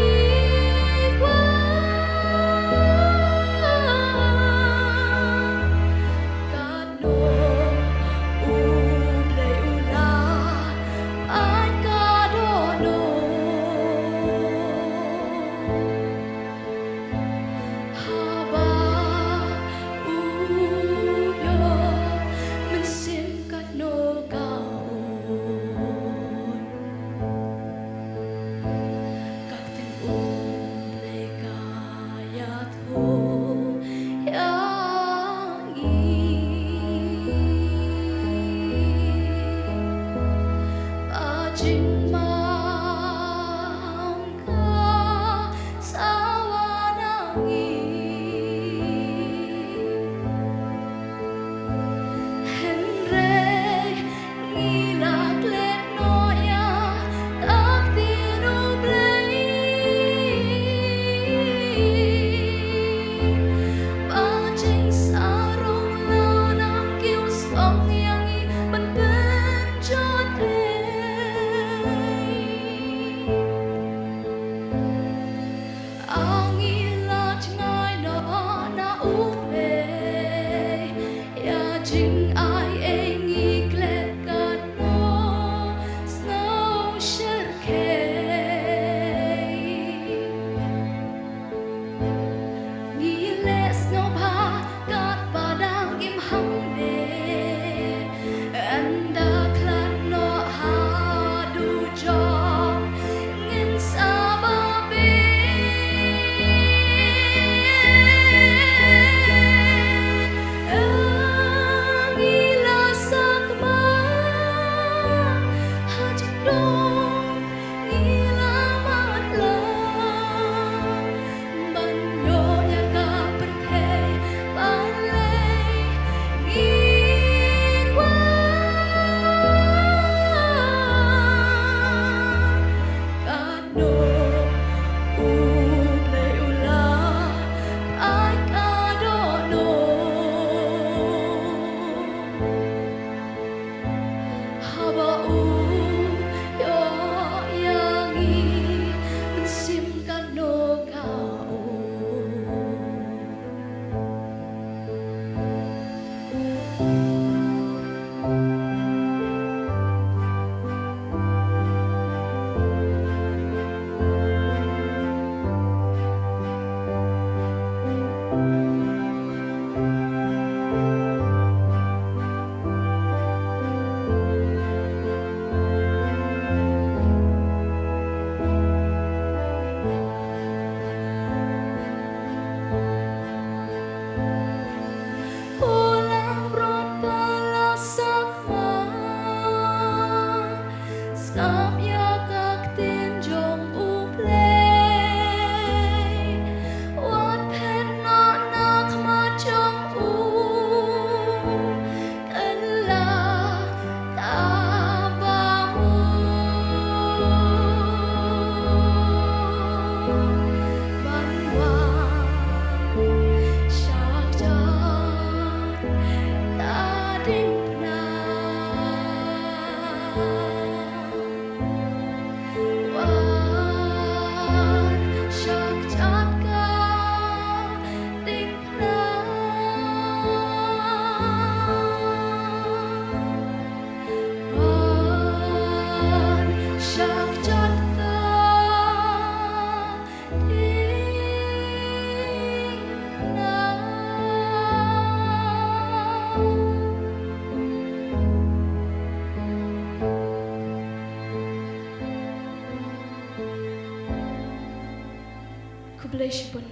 Khublei shibun.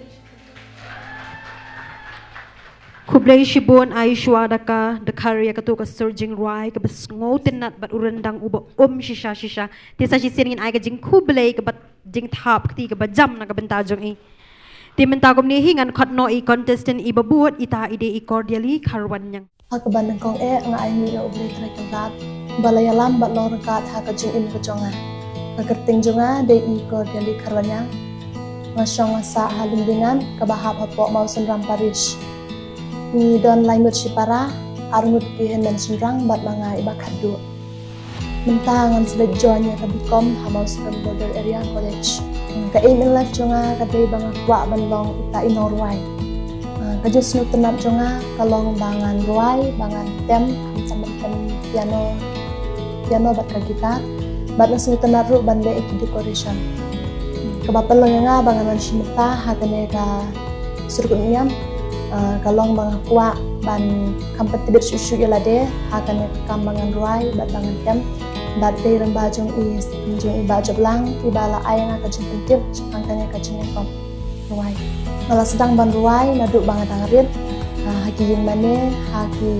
Khublei shibun Aishwarya Dkhar, Dkhar ïa katu ka sur jingrwai kaba sngewtynnat bad u ryndang uba um shisha shisha. Te sa shisien ngin ai ka jingkhublei kaba jingthap kti kaba jam na ka bynta jong i. Te mynta kumne hi ngan khot noh i contestant iba bud, ita i dei i Cordially Kharwanñiang. Ha kaba nyngkong eh nga ai nguh ïa U Blei Trai Kynrad ba la ïalam bad long ryngkat ha ka jingim ka jong nga. Ka kyrteng jong nga dei i Cordially Kharwanñiang. Nga shong nga sah ha Lyngdingan kaba hap hapoh Mawsynram Parish. Ngi don lai ngut shipara, ar ngut ki hynmen shynrang bad ma nga iba khatduh. Mynta ngan sa leit join ïa ka B Com ha Mawsynram Border Area College. Ka aim in life jong nga ka dei ba nga kwah ban long ita i nongrwai. Ah, ka jingsngewtynnat jong nga ka long ba ngan rwai, ba ngan tem, khamtam ban tem piano, piano bad ka guitar. Bad nga sngewtynnat ruh ban leh ïa ki decoration. Kaba pynlong ïa nga ba ngan wan shim bynta ha kane ka sur kynñiam, ah, ka long ba nga kwah ban kham pyntbit shuh shuh ïa lade ha kane ka kam ba ngan rwai bad ba ngan tem. Bad dei lyngba jong i, jong i Bah Joplang iba la ai ïa nga ka jingpyntip shaphang kane ka jingïakop rwai. Nga la sdang ban rwai naduh ba nga dang rit, ah, ha ki ïing mane, ha ki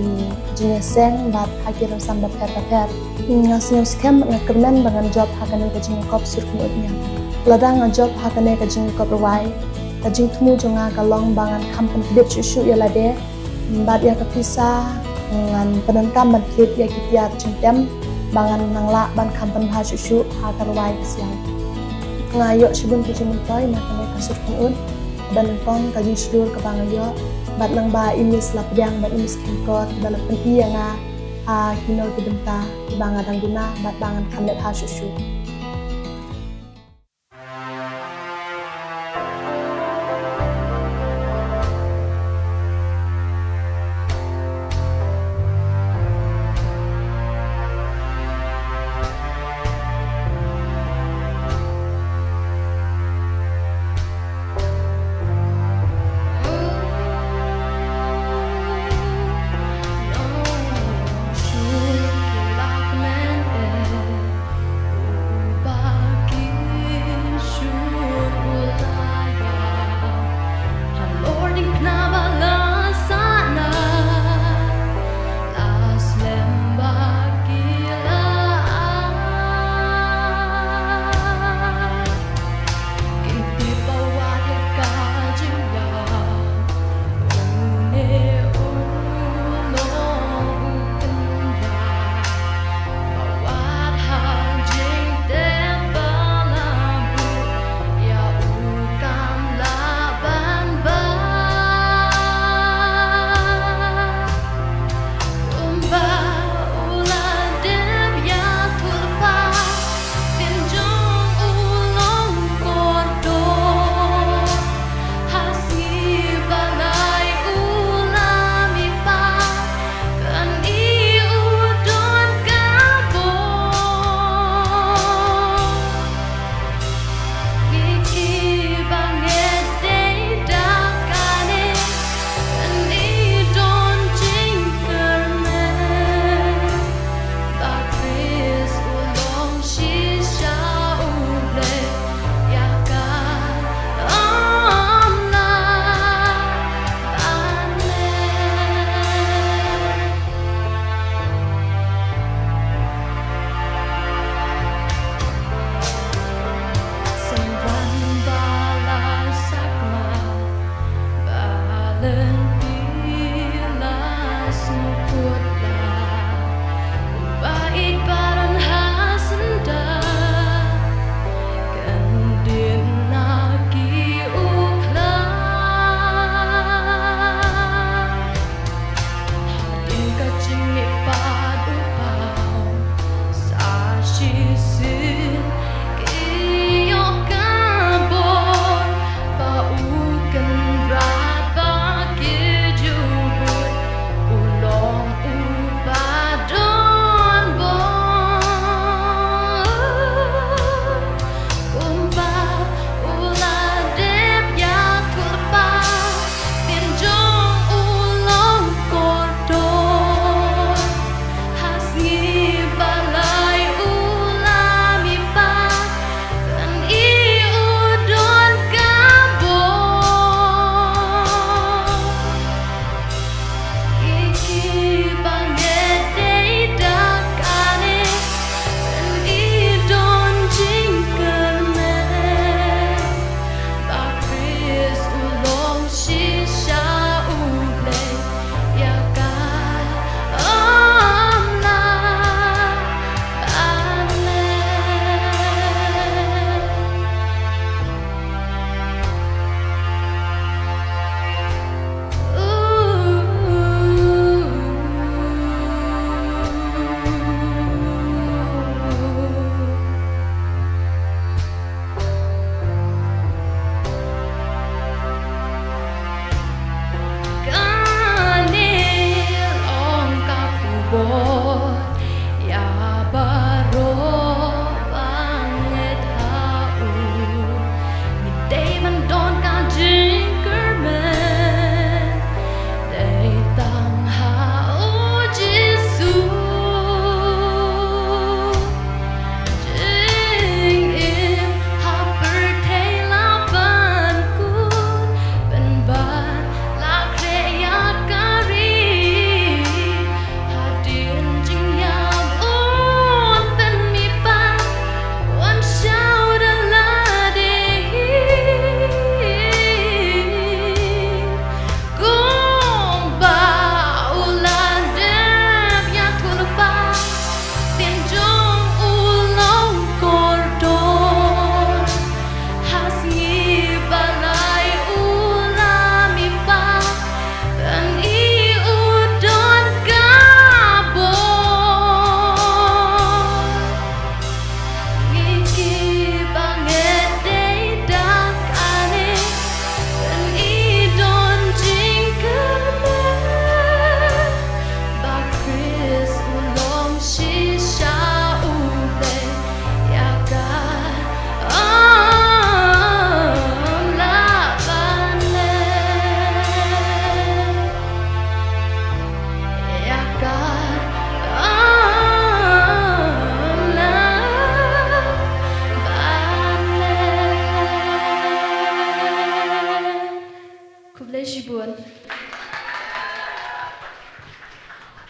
jingïaseng bad ha ki rynsan bapher bapher. Nga sngew skhem, nga kyrmen ba ngan jop ha kane ka jingïakop sur kynñiam. Lada nga jop ha kane ka jingïakop rwai, ka jingthmu jong nga ka long ba ngan kham pyntbit shuh shuh ïa lade bad ïa ka pisa ngan pyndonkam ban thied ïa ki tiar jingtem ba ngan nang lah ban kham pynbha shuh shuh ha ka rwai ka sial. Nga ïoh shibun ki jingmyntoi na kane ka sur kynñiam. Ba nyngkong ka jingshlur kaba nga ïoh bad nang ba i Miss la pdiang bad i Miss Kheiñkor ba la pyni ïa nga ha kino ki bynta kiba nga dang duna bad ba ngan kham leh bha shuh shuh.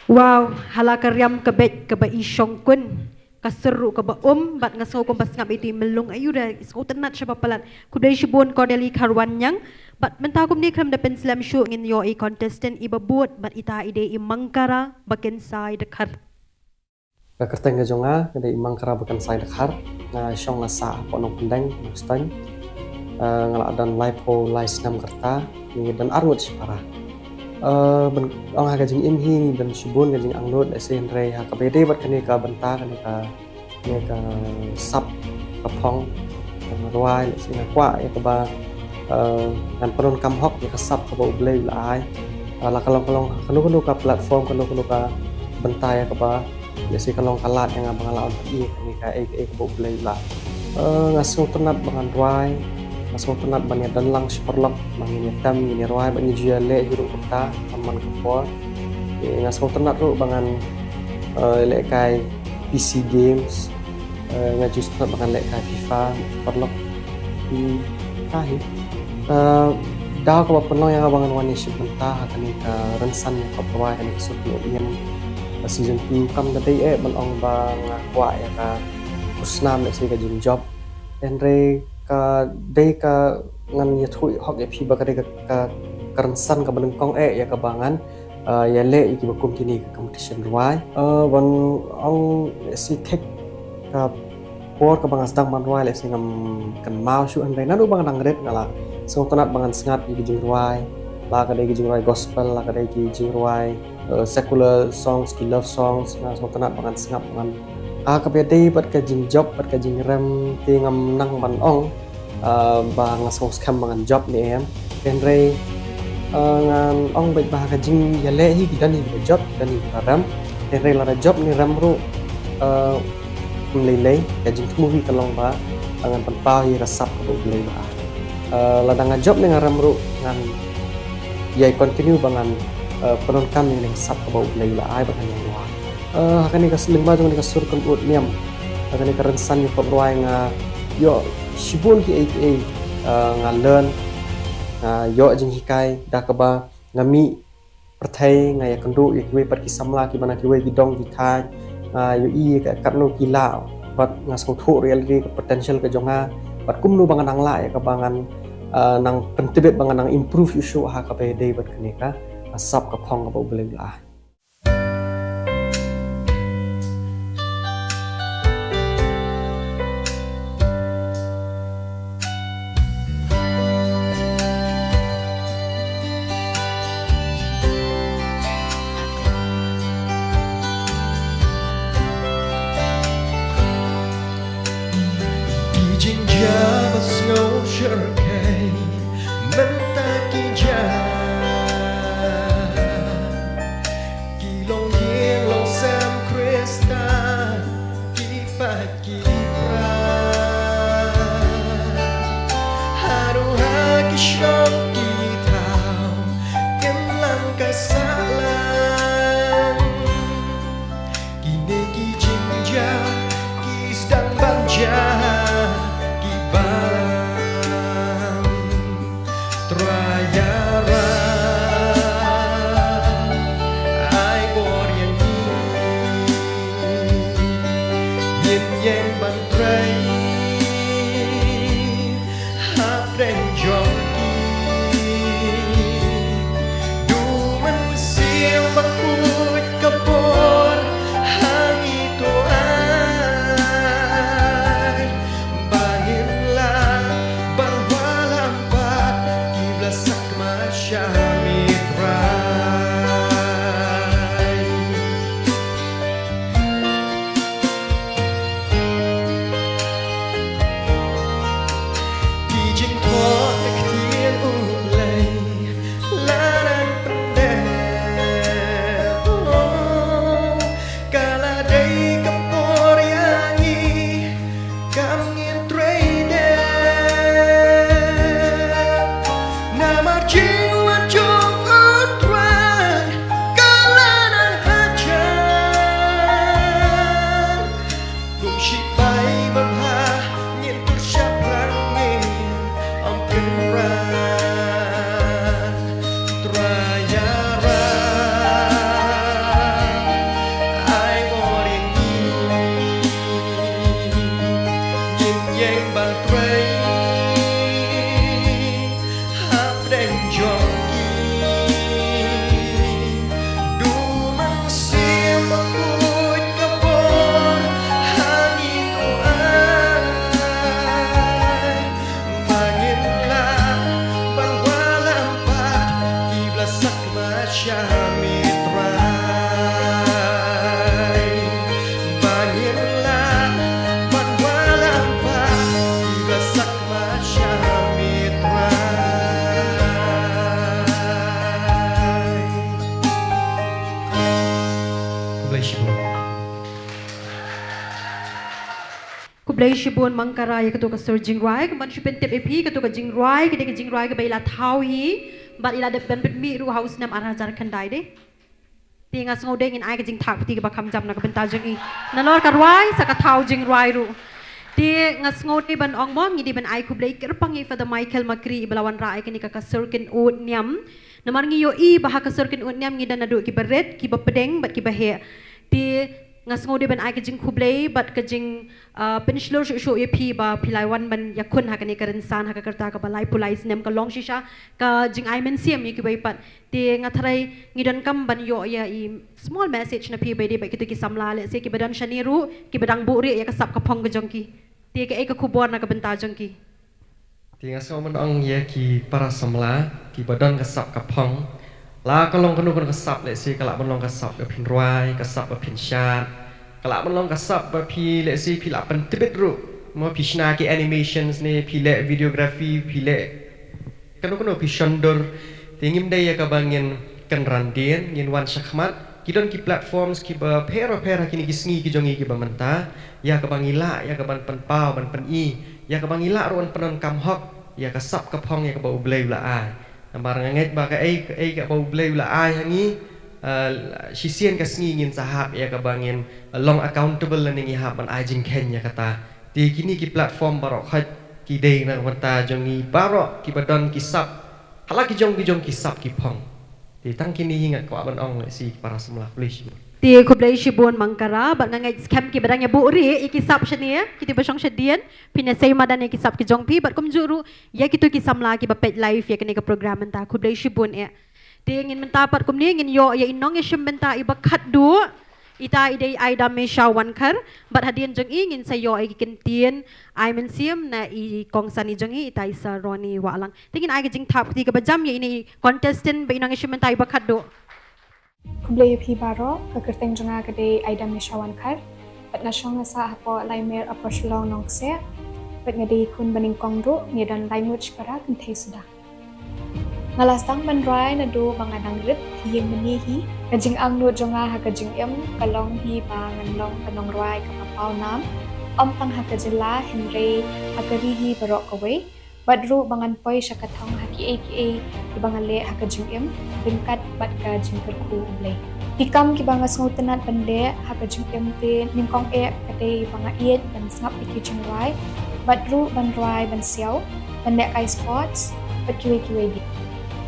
Wow, hala ka riam ka beit kaba i shongkun. Ka sur ruh kaba um, bad nga sngew kumba sngap ïa iti i myllung, aïu da i sngewtynnat shaba palat. Khublei shibun Cordelia Kharwanyang. Bad mynta kumne khlem da pynslem shuh ngin ïoh i contestant iba bud, bad ita i dei i Mangkara Bakinsai Dkhar. Ka kyrteng ka jong nga, ka dei i Mangkara Bakinsai Dkhar, nga shong nga sah hapoh Nongpyndeng, Nongstoiñ. Eh, nga la don laiphew lai snem ka rta, ngi don arngut shipara. Eh, ban ong ha ka jingim hi ngi don shibun ka jingangnud, lehse hynrei ha kaba ïadei bad kane ka bynta, kane ka, kane ka sap ka phong, ka rwai, lehse nga kwah ïa kaba, eh, ngan pyndonkam hok ïa ka sap kaba U Blei u la ai. Eh, la ka long, ka long kano kano ka platform, kano kano ka bynta ïa kaba lehse ka long ka lad ïa nga ba nga lah ban ïoh kane kaei kaei kaba U Blei u la. Eh, nga sngewtynnat ba ngan rwai, nga sngewtynnat ban ïa don lang shi paralok, ba ngin ïa tem, ngin ïa rwai, ba ngin ju ïa leh hi ruh kumta man man ka por. Eh, nga sngewtynnat ruh ba ngan, eh, lehkai P C games, eh, nga ju sngewtynnat ba ngan lehkai FIFA, paralok. Hmm, ka hi. Eh, daw kaba pynlong ïa nga ba ngan wan ïashim bynta ha kane ka rynsan ïa ka pyrthei, kane ka sur kynnoh niam, eh, season two, kam da dei eh ban ong ba nga kwah ïa ka khusnam, lehse ka jingjop. Hynrei ka dei ka ngan ïathuh hok ïa phi ba ka dei ka, ka, ka rynsan kaba nyngkong eh ïa kaba ngan, eh, ïaleh ïa kiba kum kine ka competition rwai. Eh, ban ong lehse thik ka por kaba nga sdang ban rwai lehse ngam kynmaw shuh, hynrei naduh ba nga dang rit nga la sngewtynnat ba ngan sngap ïa ki jingrwai, la ka dei ki jingrwai gospel, la ka dei ki jingrwai, eh, secular songs, ki love songs, nga sngewtynnat ba ngan sngap, ba ngan, ah, kaba ïadei bad ka jingjop bad ka jingrem te ngam nang ban ong, ah, ba nga sngewskhem ba ngan jop ne em. Hynrei, ah, ngan ong beit ba ha ka jingïaleh hi ki don hi kiba jop, ki don hi kiba rem. Hynrei lada jop ne rem ruh, ah, ym lei lei, ka jingthmu hi ka long ba, ah, ngan pynpaw hi ka sap kaba U Blei u la ai. Ah, lada nga jop ne nga rem ruh ngan ïai continue ba ngan, ah, pyndonkam ïa kane ka sap kaba U Blei u la ai ba ngan ïai rwai. Eh, ha kane ka lyngba jong kane ka sur kynnoh niam, ha kane ka rynsan ïa ka pop rwai nga ïoh shibun kiei kiei, eh, nga learn, nga ïoh jinghikai da kaba nga mih pyrthei, nga ïakynduh ïa kiwei pat ki samla kiba na kiwei ki dong ki thaiñ, nga ïohi ïa ka katno ki lah, bad nga sngewthuh ruh ïa lade ka potential ka jong nga, bad kumno ba nga nang lah ïa kaba ngan, eh, nang pyntbit ba ngan nang improve shuh shuh ha kaba ïadei bad kane ka, ka sap ka phong kaba U Blei u la ai. Ki jingjia ba sngew shyrkhei mynta ki jia, ki long ïing long sem Khristan, ki pait ki pra. Haduh ha ki shnong ki thaw, kin lang ka sahlang. Kine ki jingjia ki sdang ban jia, ki bang. Trai Ïaroh, ai bor ïa ngi. Ngin ïeng ban trei hapdeng jong ki. Du Mynsiem Bakhuid ka bor ha ngi to ai, ba ngin lah ban wallam bad ki ba la sakma sha me Trai. Ki jingthoh na ka ktien U Blei la dang pyndep. Oh, ka la dei ka por ïa ngi, kam ngin trei dep. Namar jingwan jong U Trai ka la nang hajan. Kum shipai babha ngin tur shaphrang, ngin ym kynran. Trai Ïaroh, Sha mi Trai, ba ngin lah ban wallam bad kiba sak mat sha mi Trai. Khublei shibun. Khublei shibun Mangkara ïa kato ka sur jingrwai, kumban shu pyntip ïa phi kato ka jingrwai, ka dei ka jingrwai kaba i la thaw hi, bad i la dep ban pynmih ruh ha u snem ar hajar khyndai de. Te nga sngew dei ngin ai ka jingthap kti kaba kham jam na ka bynta jong i. Nalor ka rwai sa ka thaw jingrwai ruh. Te nga sngew dei ban ong mo ngi dei ban ai khublei kyrpang ïa Father Michael Makri iba la wanrah ïa kane ka ka sur kynnoh niam. Namar ngi ïohi ba ha ka sur kynnoh niam ngi don naduh kiba rit, kiba pdeng bad kiba heh. Te nga sngew dei ban ai ka jingkhublei bad ka jing, ah, pynshlur shuh shuh ïa phi ba phi la wan ban ïakhun ha kane ka rynsan ha ka rta kaba laiphew lai snem ka long shisha ka jingai mynsiem ïa kiwei pat. Te nga tharai ngi donkam ban ïoh ïa i small message na phi ba ïadei bad kito ki samla lehse kiba don shane ruh kiba dang buhrieh ïa ka sap ka phong ka jong ki. Te kaei ka khubor na ka bynta jong ki? Te nga sngew ban ong ïa ki para samla kiba don ka sap ka phong. La ka long kano kano ka sap lehse ka lah ban long ka sap ba phin rwai, ka sap ba phin shad, ka lah ban long ka sap ba phi lehse phi lah pyntbit ruh. Mo phi shna ki animations ne phi leh videography, phi leh kano kano phi shon dur. Te ngim dei ïa kaba ngin kynran dien, ngin wan shakhmat. Ki don ki platforms kiba pher ba pher ha kine ki sngi ki jong ngi kiba mynta. Ïa kaba ngi lah, ïa kaban pynpaw, ban pyni. Ïa kaba ngi lah ruh ban pyndonkam hok ïa ka sap ka phong ïa kaba U Blei u la ai. Namar nga ngeit ba kaei kaei kaba U Blei u la ai ha ngi, eh, shisien ka sngi ngin sa hap ïa kaba ngin, eh, long accountable lane ngi hap ban ai jingkheiñ ïa kata. Te kine ki platform baroh khoit ki dei na ka bynta jong ngi baroh kiba don ki sap. Hala ki jong ki jong ki sap ki phong. Te tang kine hi nga kwah ban ong lehse ki para samla, khublei shibun. Te khublei shibun Mangkara bad nga ngeit skhem kiba dang ïa buhrieh ïa ki sap shane, kito ba shong shadien, phin ïa sei madan ïa ki sap ki jong phi bad kumjuh ruh ïa kito ki samla kiba peit live ïa kane ka program mynta, khublei shibun eh. Te ngin mynta pat kumne ngin ïoh ïa i nongïashim bynta iba khatduh. Ita i dei Aida Misha Wankhar bad hadien jong i ngin sa ïoh ïa ki kyntien ai mynsiem na i kongsan i jong i, ita i Sir Ronnie Wahlang. Te ngin ai ka jingthap kti kaba jam ïa ine i contestant ba i nongïashim bynta iba khatduh. Khublei ïa phi baroh, ka kyrteng jong nga ka dei Aida Misha Wankhar. Bad nga shong nga sah hapoh Laimer Upper Shillong Nongkseh. Bad nga dei khun ba nyngkong ruh, ngi don lai ngut shipara kynthei suda. Nga la sdang ban rwai naduh ba nga dang rit ha ïing mane hi. Ka jingangnud jong nga ha ka jingim ka long hi ba ngan long ka nongrwai kaba paw nam, ym tang ha ka jylla hynrei ha ka ri hi baroh kawei. Bad ruh ba ngan poi sha ka thong ha kiei kiei kiba nga leh ha ka jingim ryngkat bad ka jingkyrkhu U Blei. Ki kam kiba nga sngewtynnat ban leh ha ka jingim te nyngkong eh ka dei ba nga ïeit ban sngap ïa ki jingrwai bad ruh ban rwai ban siaw, ban lehkai sports bad kiwei kiwei de.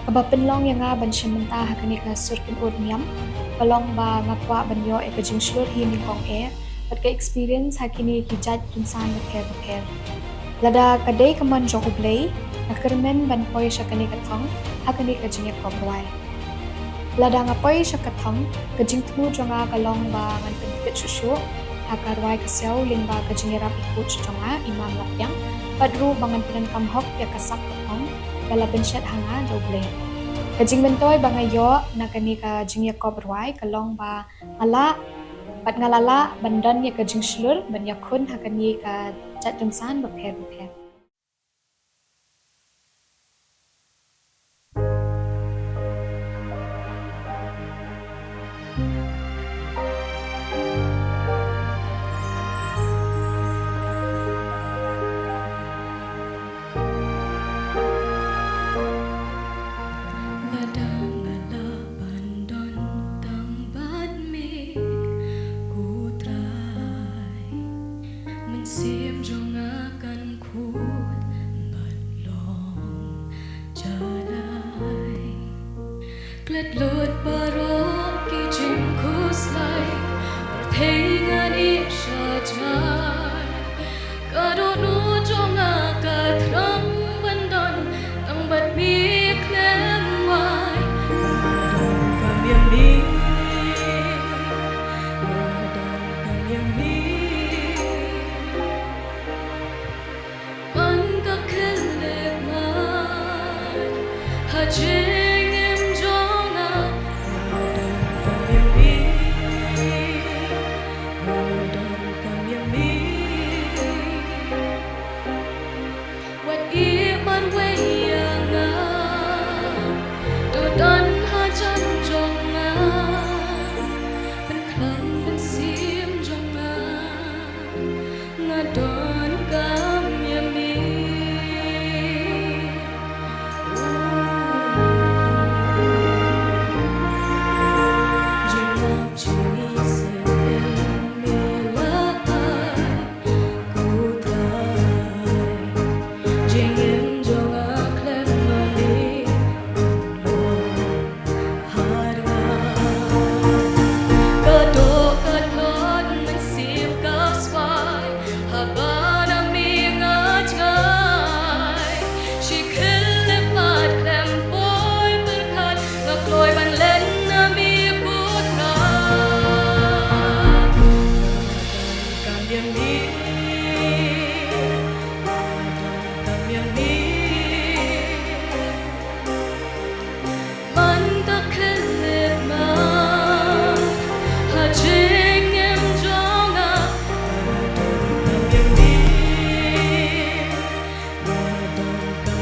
Kaba pynlong ïa nga ban shim bynta ha kane ka sur kynnoh niam ka long ba nga kwah ban ïoh ïa ka jingshlur hi nyngkong eh bad ka experience ha kine ki jait rynsan bapher bapher. Lada ka dei ka mon jong U Blei, nga kyrmen ban poi sha kane ka thong ha kane ka jingïakop rwai. Lada nga poi sha ka thong, ka jingthmu jong nga ka long ba ngan pyntbit shuh shuh ha ka rwai ka siaw lyngba ka jingïarap i coach jong nga, i Mam Lapiang, bad ruh ba ngan pyndonkam hok ïa ka sap ka phong ba la pynshet ha nga da U Blei. Ka jingmyntoi ba nga ïoh na kane ka jingïakop rwai ka long ba nga lah bad nga la lah ban don ïa ka jingshlur ban ïakhun ha kane ka jait rynsan bapher bapher. Lada nga lah ban don tang bad me, ko Trai, mynsiem jong nga kan khuid bad long jadai. Klet lut baroh ki jingkhuslai, pyrthei ngan ïeh sha jai. Ka dohnud jong nga ka thrang ban don tang bad me khlem wai. Nga don kam ïa me, nga don kam ïa me. Man ka khyllipmat ha jingim jong nga,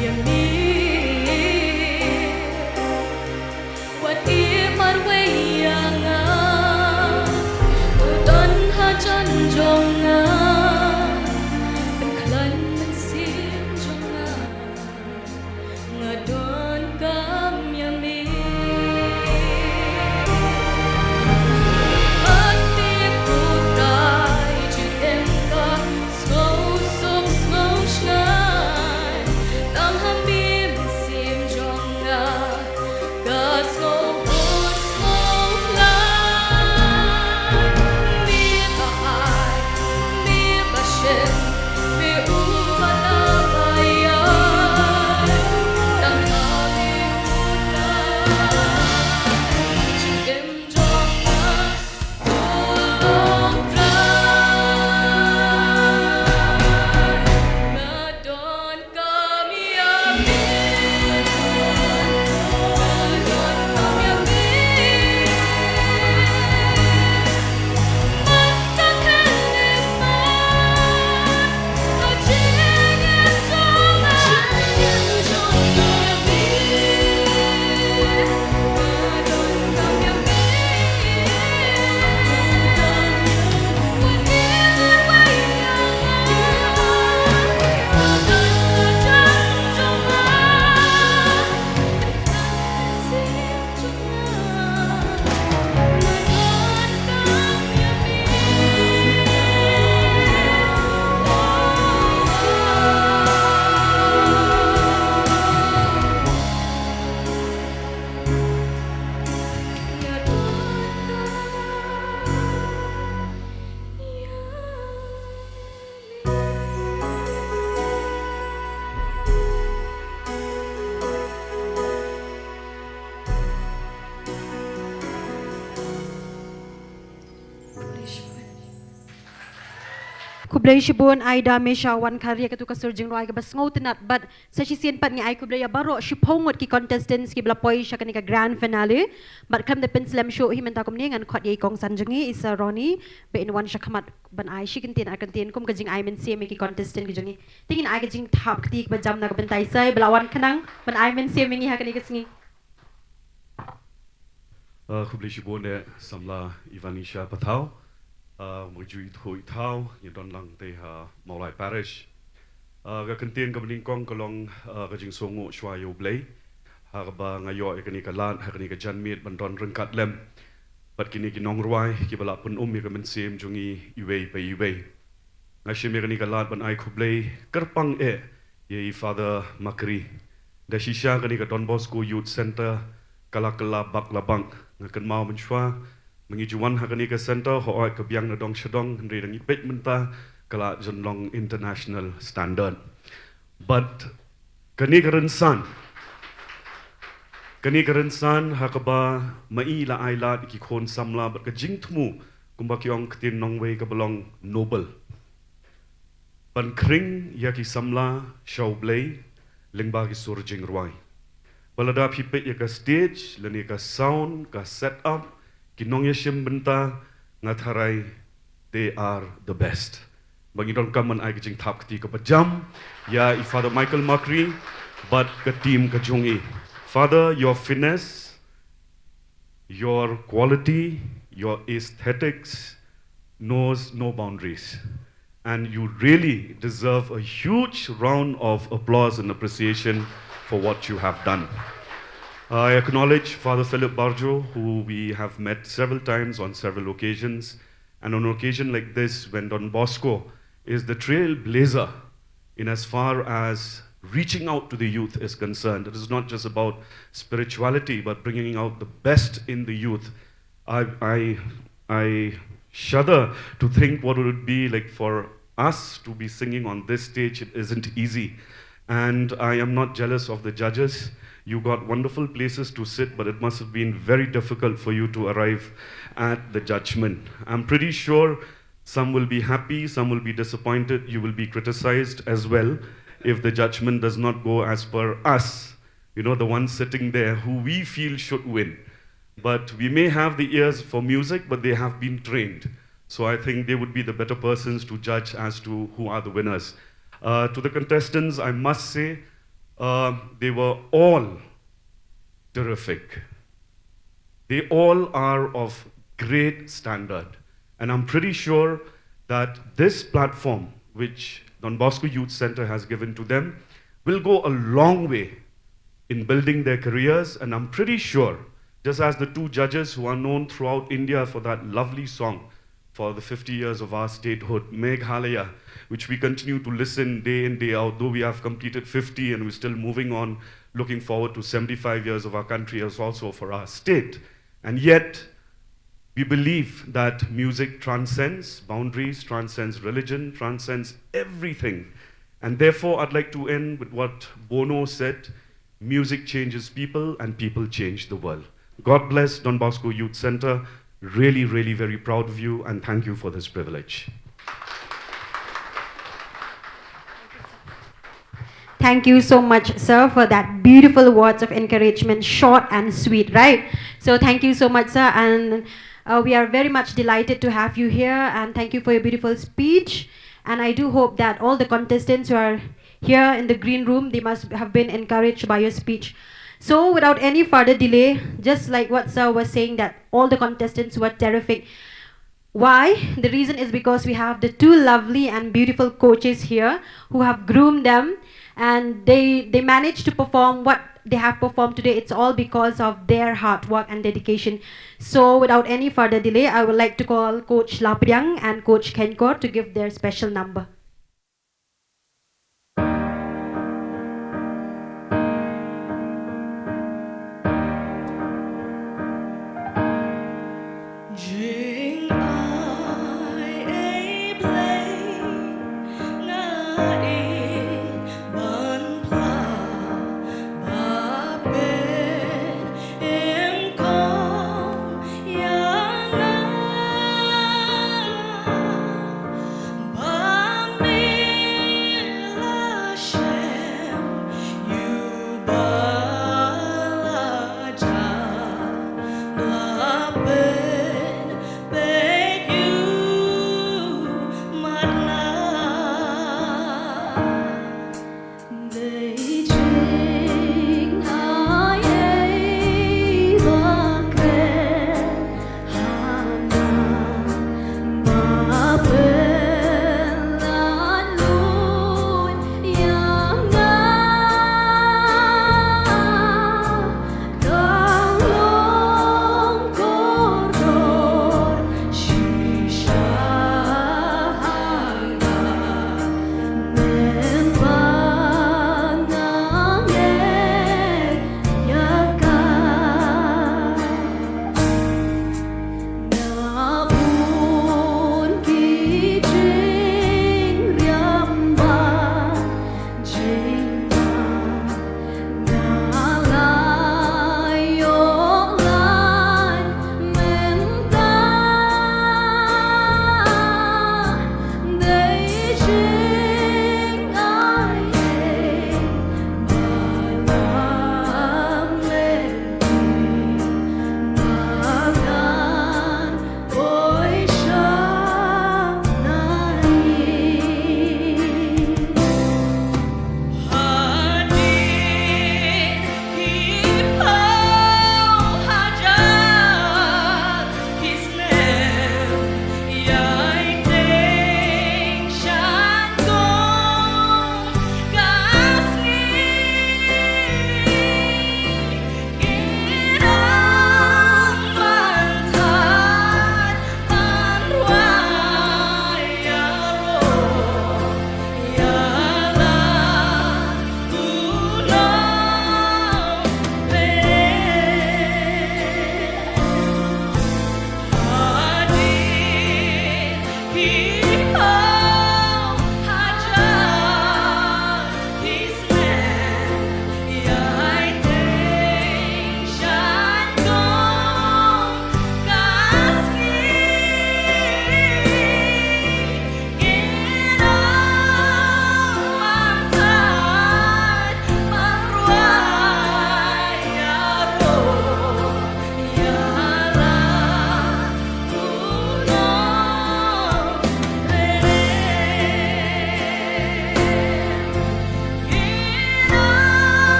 Ïa me, wat ïa marwei ïa nga, to don hajan jong nga, pynkhlaiñ mynsiem jong nga, nga donkam ïa me. Ati putai jingim ka sngewsuk sngewshngaiñ, tang ha me mynsiem jong nga ka sngewhun sngewkhlaiñ. Me ba ai, me ba shim, me uba la baïa, tang ha me putai jingim jong nga. Khublei shibun Aida, me sha wan khar ïa katu ka sur jingrwai kaba sngewtynnat, bad sa shisien pat ngi ai khublei ïa baroh shiphew ngut ki contestants kiba la poi sha kane ka grand finale. Bad khlem da pynslem shuh hi mynta kumne ngan khot ïa i kongsan jong ngi, i Sir Ronnie, ba in wan sha khmat ban ai shi kyntien ar kyntien kum ka jingai mynsiem ïa ki contestant ki jong ngi. Te ngin ai ka jingthap kti kaba jam na ka bynta i Sir ba la wan khnang ban ai mynsiem ïa ngi ha kane ka sngi. Uh, khublei shibun ïa samla Ivanisha Pathaw. Uh, ma ka ju ithuh ithaw, ngi don lang te ha Mawlai Parish. Uh, ka kyntien kaba nyngkong ka long, uh, ka jingsngewnguh shuwa ïa U Blei ha kaba nga ïoh ïa kane ka lad, ha kane ka janmiet ban don ryngkat lem bad kine ki nongrwai kiba la pynum ïa ka mynsiem jong ngi iwei pa iwei. Nga shim ïa kane ka lad ban ai khublei kyrpang eh ïa i Father Makri. Da shisha kane ka Don Bosco Youth Centre ka la kylla bak la bak. Nga kynmaw mynshuwa ma ngi ju wan ha kane ka centre, hooid ka biang na dong sha dong, hynrei da ngi peit mynta ka la jan long international standard. Bad kane ka rynsan, kane ka rynsan ha kaba ma i la ai lad ïa ki khun samla bad ka jingthmu kumba ki ong ktien nongwei kaba long noble. Ban khring ïa ki samla sha U Blei lyngba ki sur jingrwai. Ba lada phi peit ïa ka stage lane ka sound, ka set up, ki nongïashim bynta, nga tharai they are the best. Ba ngi donkam ban ai ka jingthap kti kaba jam ïa i Father Michael Makri bad ka team ka jong i. Father, your finesse, your quality, your aesthetics knows no boundaries. And you really deserve a huge round of applause and appreciation for what you have done. I acknowledge Father Philip Barjo, who we have met several times on several occasions. And on an occasion like this, when Don Bosco is the trailblazer in as far as reaching out to the youth is concerned, it is not just about spirituality, but bringing out the best in the youth. I, I, I shudder to think what would it be like for us to be singing on this stage. It isn't easy. And I am not jealous of the judges. You got wonderful places to sit, but it must have been very difficult for you to arrive at the judgment. I'm pretty sure some will be happy, some will be disappointed, you will be criticized as well if the judgment does not go as per us, you know, the ones sitting there who we feel should win. But we may have the ears for music, but they have been trained. So I think they would be the better persons to judge as to who are the winners. Uh, to the contestants, I must say, Uh, they were all terrific. They all are of great standard. And I'm pretty sure that this platform, which Don Bosco Youth Center has given to them, will go a long way in building their careers. And I'm pretty sure, just as the two judges who are known throughout India for that lovely song, for the fifty years of our statehood, Meghalaya, which we continue to listen day in, day out, though we have completed fifty and we're still moving on, looking forward to seventy-five years of our country as also for our state. And yet, we believe that music transcends boundaries, transcends religion, transcends everything. And therefore, I'd like to end with what Bono said: "Music changes people, and people change the world." God bless Don Bosco Youth Center. Really, really very proud of you, and thank you for this privilege. Thank you so much, sir, for that beautiful words of encouragement, short and sweet, right? So thank you so much, sir, and uh, we are very much delighted to have you here, and thank you for your beautiful speech. And I do hope that all the contestants who are here in the green room, they must have been encouraged by your speech. So without any further delay, just like what sir was saying, that all the contestants were terrific. Why? The reason is because we have the two lovely and beautiful coaches here who have groomed them, and they they managed to perform what they have performed today. It's all because of their hard work and dedication. So without any further delay, I would like to call Coach Lapriang and Coach Kenkor to give their special number.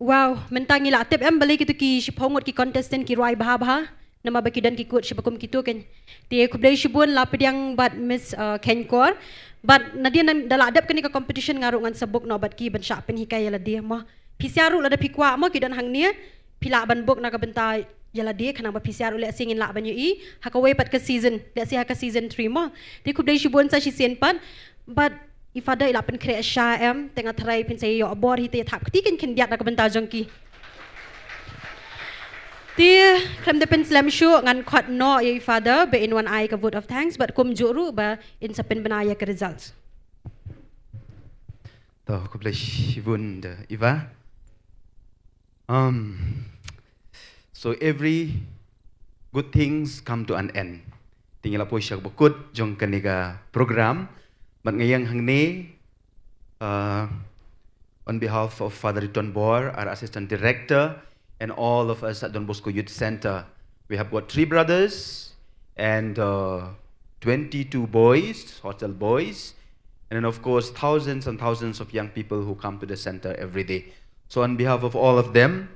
Wow, mynta ngi la tip em balei kito ki shiphew ngut ki contestant ki rwai bha bha. Namar ba ki don ki kut shibun kum kito kan. Te khublei shibun la pdiang bad Miss uh, Khenkor. Bad nadien da la dep kane ka competition nga ruh ngan sa book noh bad ki ban shah pynhikai ïa lade mo. Phi sha ruh lada phi kwah mo ki don hangne. Phi lah ban book na ka bynta ïa lade khnang ba phi sha ruh lehse ngin lah ban ïohi ha kawei pat ka season. Lehse ha ka season three mo. Te khublei shibun sa shisien pat. Bad i Father i la pynkhreh sha em, te nga tharai phin sa ïoh bor hi te thap kti kin khyndiat na ka bynta jong ki. Te khlem da pynslem shuh ngan khot noh ïa i Father ba in wan ai ka vote of thanks bad kumjuh ruh ba in sa pynbna ïa ka results. To khublei shibun da Eva. Um, so every good things come to an end. Te ngi la poi sha bakut jong kane ka program. Bad nga ïeng hangne uh, on behalf of Father Riton Bor, our assistant director, and all of us at Don Bosco Youth Center. We have got three brothers and uh, twenty-two boys, hostel boys, and then of course thousands and thousands of young people who come to the center every day. So on behalf of all of them,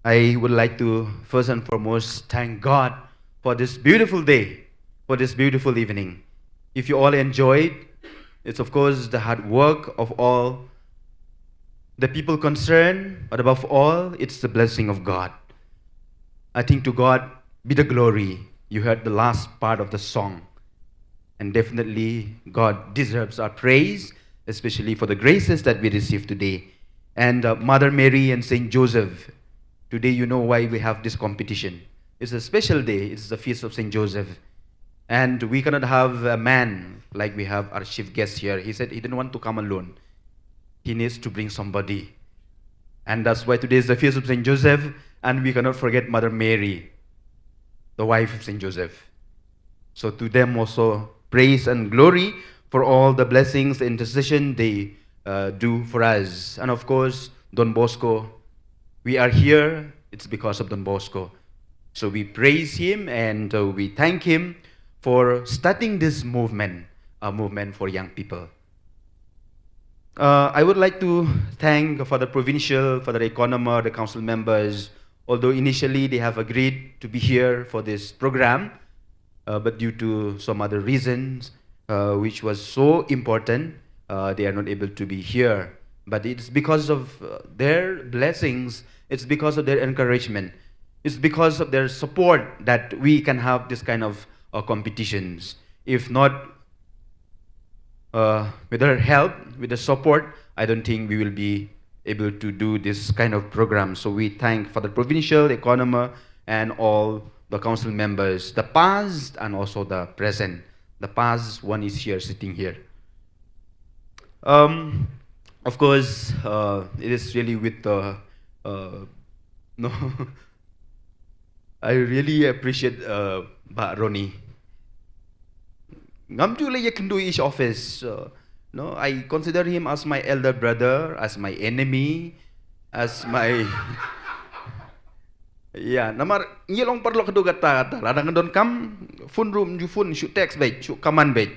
I would like to first and foremost thank God for this beautiful day, for this beautiful evening. If you all enjoyed, it's of course the hard work of all the people concerned, but above all, it's the blessing of God. I think to God be the glory. You heard the last part of the song. And definitely, God deserves our praise, especially for the graces that we receive today. And uh, Mother Mary and Saint Joseph, today you know why we have this competition. It's a special day, it's the feast of Saint Joseph. And we cannot have a man like we have our chief guest here. He said he didn't want to come alone. He needs to bring somebody. And that's why today is the feast of Saint Joseph, and we cannot forget Mother Mary, the wife of Saint Joseph. So to them also praise and glory for all the blessings, the intercession they uh, do for us. And of course, Don Bosco, we are here, it's because of Don Bosco. So we praise him and uh, we thank him for starting this movement, a movement for young people. Uh, I would like to thank Father Provincial, Father Economer, the council members, although initially they have agreed to be here for this program, uh, but due to some other reasons, uh, which was so important, uh, they are not able to be here. But it's because of uh, their blessings, it's because of their encouragement, it's because of their support that we can have this kind of uh, competitions. If not, uh, with their help, with the support, I don't think we will be able to do this kind of program. So we thank Father Provincial, Economer, and all the council members, the past and also the present. The past one is here, sitting here. Um, of course, uh, it is really with the uh, no. I really appreciate uh, Bah Ronnie. Ngam ju le ïakynduh ish office. Uh, no, I consider him as my elder brother, as my enemy, as my yeah, namar ngi long paralok kadu kata kata. Lada nga don kam phone room ju phone shu text bad shu kaman bad.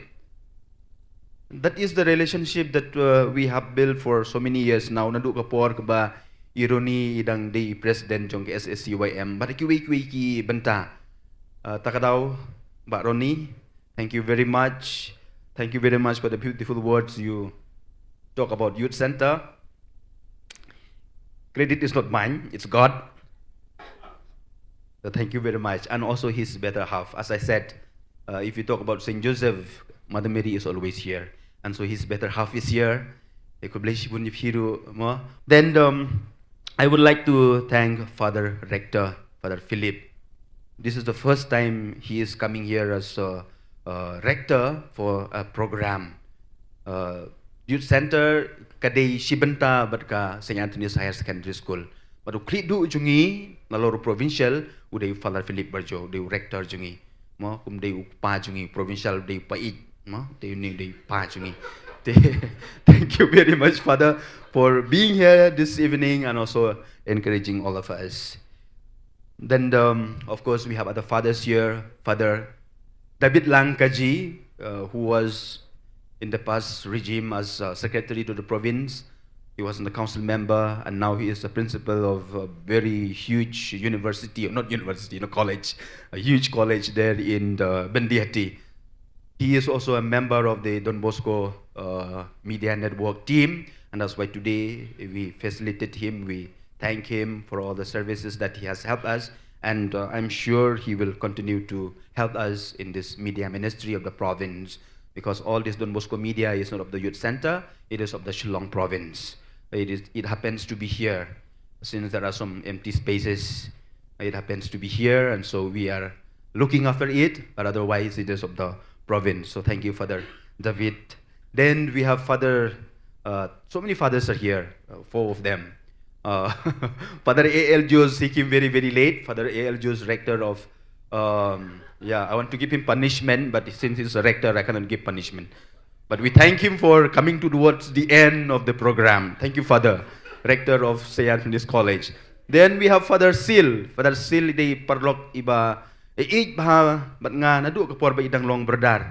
That is the relationship that uh, we have built for so many years now. Naduh ka por kaba i Ronnie i dang dei president jong ka S S C Y M. Bad kiwei kiwei ki bynta. Uh, ta ka daw, Bah Ronnie, thank you very much. Thank you very much for the beautiful words you talk about Youth Center. Credit is not mine, it's God. So thank you very much. And also his better half. As I said, uh, if you talk about Saint Joseph, Mother Mary is always here. And so his better half is here. Then um, I would like to thank Father Rector, Father Philip. This is the first time he is coming here as a, a rector for a program. Uh, youth center ka dei shi bynta bad ka Saint Anthony's Higher Secondary School. Bad u khlieh duh jong ngi nalor u provincial u dei u Father Philip Barjo, u dei u rector jong ngi. Mo, kum dei u kpa jong ngi, provincial u dei u pa ïeit. Mo, te une u dei u kpa jong ngi. Te, thank you very much, Father, for being here this evening and also encouraging all of us. Then, um, of course, we have other fathers here. Father David Langkaji, uh, who was in the past regime as uh, secretary to the province. He was a council member, and now he is the principal of a very huge university, or not university, you know, college, a huge college there in the Byndihati. He is also a member of the Don Bosco uh, Media Network team, and that's why today we facilitate him. We thank him for all the services that he has helped us, and uh, I'm sure he will continue to help us in this media ministry of the province, because all this Don Bosco media is not of the youth center, it is of the Shillong province. It is, it happens to be here, since there are some empty spaces. It happens to be here, and so we are looking after it, but otherwise it is of the province. So thank you, Father David. Then we have Father, uh, so many fathers are here, uh, four of them. Uh, Father A L Joes, he came very, very late. Father A L Joes, rector of, um, yeah, I want to give him punishment, but since he's a rector, I cannot give punishment. But we thank him for coming towards the end of the program. Thank you, Father, rector of Saint Anthony's College. Then we have Father Sil. Father Sil, i dei paralok iba ïeit bha bad nga naduh ka por ba i dang long brother.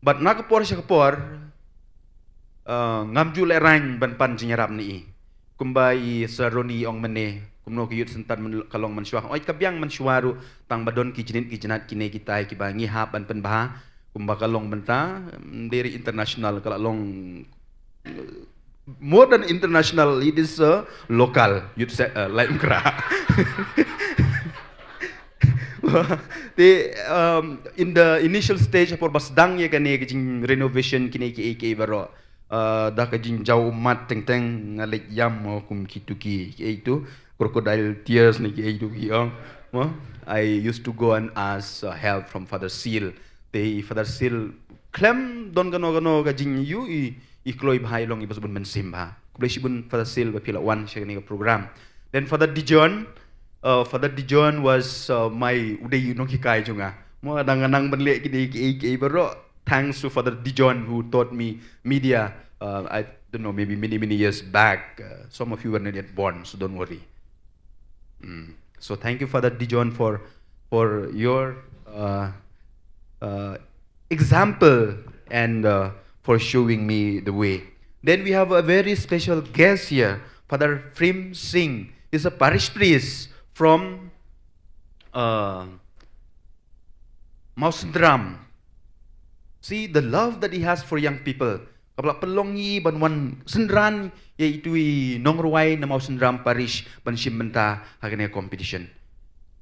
Bad na ka por sha ka por, uh, ngam ju lehraiñ ban pan jingïarap na i. Kumba i Sir Ronnie ong mynne, kumno ka youth center man, ka long mynshuwa. Oi, ka biang mynshuwa ruh, tang ba don ki jnit ki jnat kine kitai kiba ngi hap ban pynbha. Kumba ka long mynta, mm, dei international, ka la long, uh, more than international, it is a local youth se-, uh, Laitumkhrah. Te, um, in the initial stage, ha por ba sdang ïa kane ka jing renovation kine kiei kiei baroh, uh, da ka jingjaw ummat teng teng, nga leit ïam mo kum kitu ki, kiei tu, crocodile tears ne kiei tu ki ong. Mo, I used to go and ask, uh, help from Father Sil. Te Father Sil khlem don kano kano ka jingïohi, i kloi bha, i long iba sbun mynsiem bha. Khublei shibun Father Sil ba phi la wan sha kane ka program. Then Father Dijon, uh, Father Dijon was, uh, my, u dei u nonghikai jong nga. Mo, dang nga nang ban leh kine kiei kiei baroh, thanks to Father Dijon who taught me media, uh, I don't know, maybe many, many years back. Uh, some of you were not yet born, so don't worry. Mm. So thank you, Father Dijon, for, for your, uh, uh, example and, uh, for showing me the way. Then we have a very special guest here, Father Frim Singh. He's a parish priest from, uh, Mawsynram. See the love that he has for young people. Kaba la pynlong ïa i ban wan synran ïa itu i nongrwai na Mawsynram Parish ban shim bynta ha kane ka competition.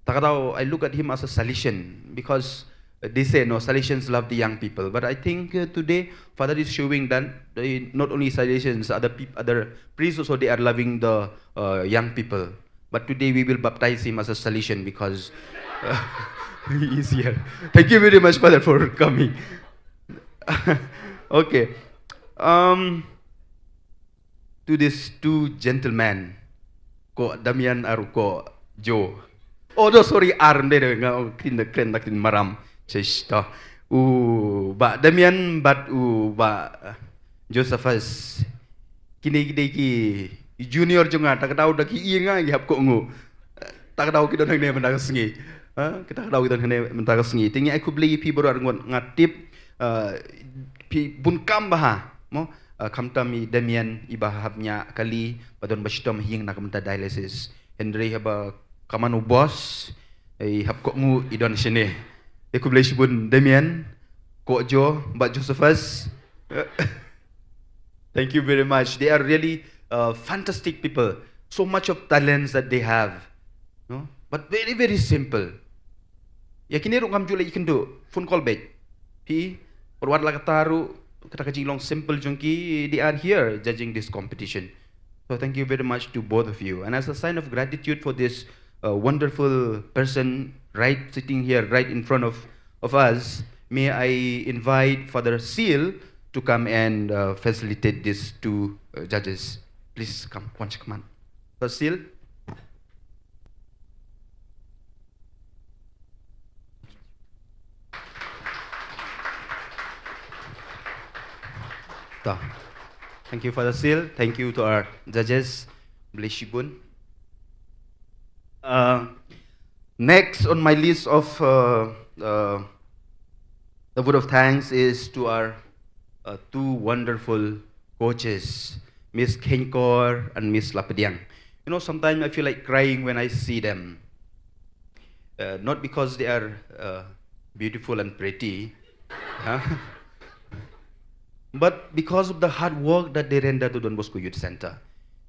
Ta ka daw, I look at him as a Salesian because, uh, they say, no, Salesians love the young people. But I think, uh, today, Father is showing that, uh, not only Salesians, other peop-, other priests also, they are loving the, uh, young people. But today we will baptize him as a Salesian because, uh, he is here. Thank you very much, Father, for coming. Okay. Um, to these two gentlemen, Ko Damian aru Ko Jo. Oh, no, sorry, ar, nde, nde, nga, oh, krin, kren, krin, maram. Chesh, to. U Bah Damian bad u Bah Josephus. Kine ki dei ki junior jong nga, ta ka daw da ki ïa nga ngi hap kohnguh. Ta ka daw ki don hangne mynta ka sngi. Ha? Ki ta ka daw ki don hangne mynta ka sngi. Te ngi ai khublei ïa phi baroh arngut, nga tip, uh, phi bun kam bha. Mo, uh, khamtam i Damian iba hap ñiah kali, ba don ba shitom ha ïing na ka bynta dialysis. Hynrei haba ka man u boss, i hap kohnguh i don shane. Te khublei shibun Damian, Ko Jo, Bah Josephus. Thank you very much. They are really, uh, fantastic people. So much of talents that they have. No? But very, very simple. Ïa kine ruh ngam ju leh ïakynduh, phone call beit. Phi, wat la katta ruh, kata ka jinglong simple jong ki, they are here judging this competition. So thank you very much to both of you. And as a sign of gratitude for this, uh, wonderful person right sitting here right in front of, of us, may I invite Father Seal to come and, uh, facilitate these two, uh, judges. Please come, Father Seal. Thank you, Father Seal. Thank you to our judges. Khublei shibun. Uh, next on my list of, uh, uh, the vote of thanks is to our, uh, two wonderful coaches. Miss Khenkor and Miss Lapdiang. You know, sometimes I feel like crying when I see them. Uh, not because they are uh, beautiful and pretty, huh? But because of the hard work that they render to Don Bosco Youth Center.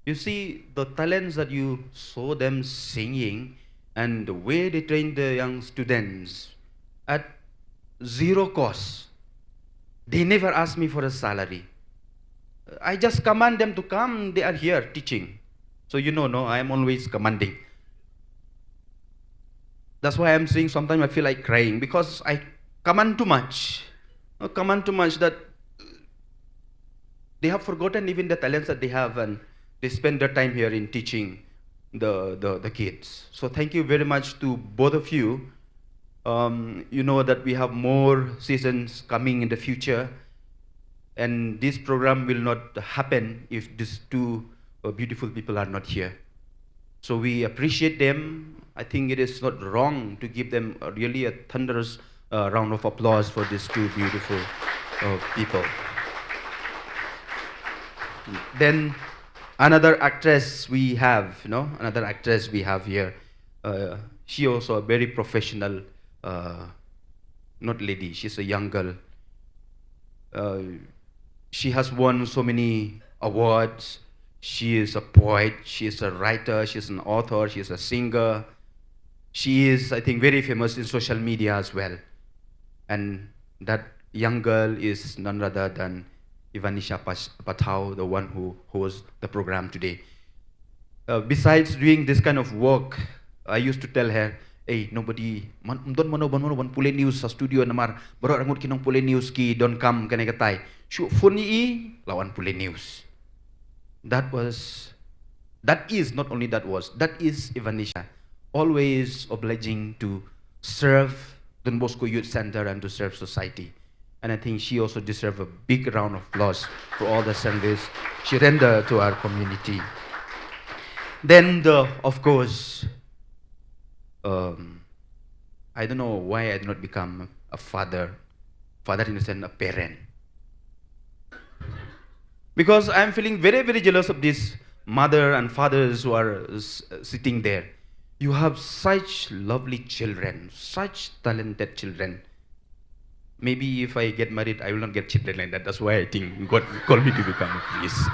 You see, the talents that you saw them singing and the way they train the young students at zero cost. They never ask me for a salary. I just command them to come, they are here teaching. So you know, no, I am always commanding. That's why I'm saying sometimes I feel like crying because I command too much. I command too much that they have forgotten even the talents that they have, and they spend their time here in teaching the, the, the kids. So thank you very much to both of you. Um, you know that we have more seasons coming in the future, and this program will not happen if these two uh, beautiful people are not here. So we appreciate them. I think it is not wrong to give them a, really a thunderous uh, round of applause for these two beautiful uh, people. Then another actress we have, you know, another actress we have here. Uh, she also a very professional, uh, not lady, she's a young girl. Uh, she has won so many awards. She is a poet, she is a writer, she is an author, she is a singer. She is, I think, very famous in social media as well. And that young girl is none other than Ivanisha Pas- Pathau, the one who hosts the program today. Uh, besides doing this kind of work, I used to tell her, "Hey, nobody, man, don mano, ban mano, ban pule news sa studio namar, baroh arngut ki nongpule news ki don kam kane katai. Shu phone i, la wan pule news." That was, that is, not only that was, that is Ivanisha. Always obliging to serve Don Bosco Youth Center and to serve society. And I think she also deserves a big round of applause for all the service she rendered to our community. Then, the, of course, um, I don't know why I did not become a father, father in the sense, a parent. Because I'm feeling very, very jealous of these mother and fathers who are s- sitting there. You have such lovely children, such talented children. Maybe if I get married, I will not get children like that. That's why I think God called me to become a priest.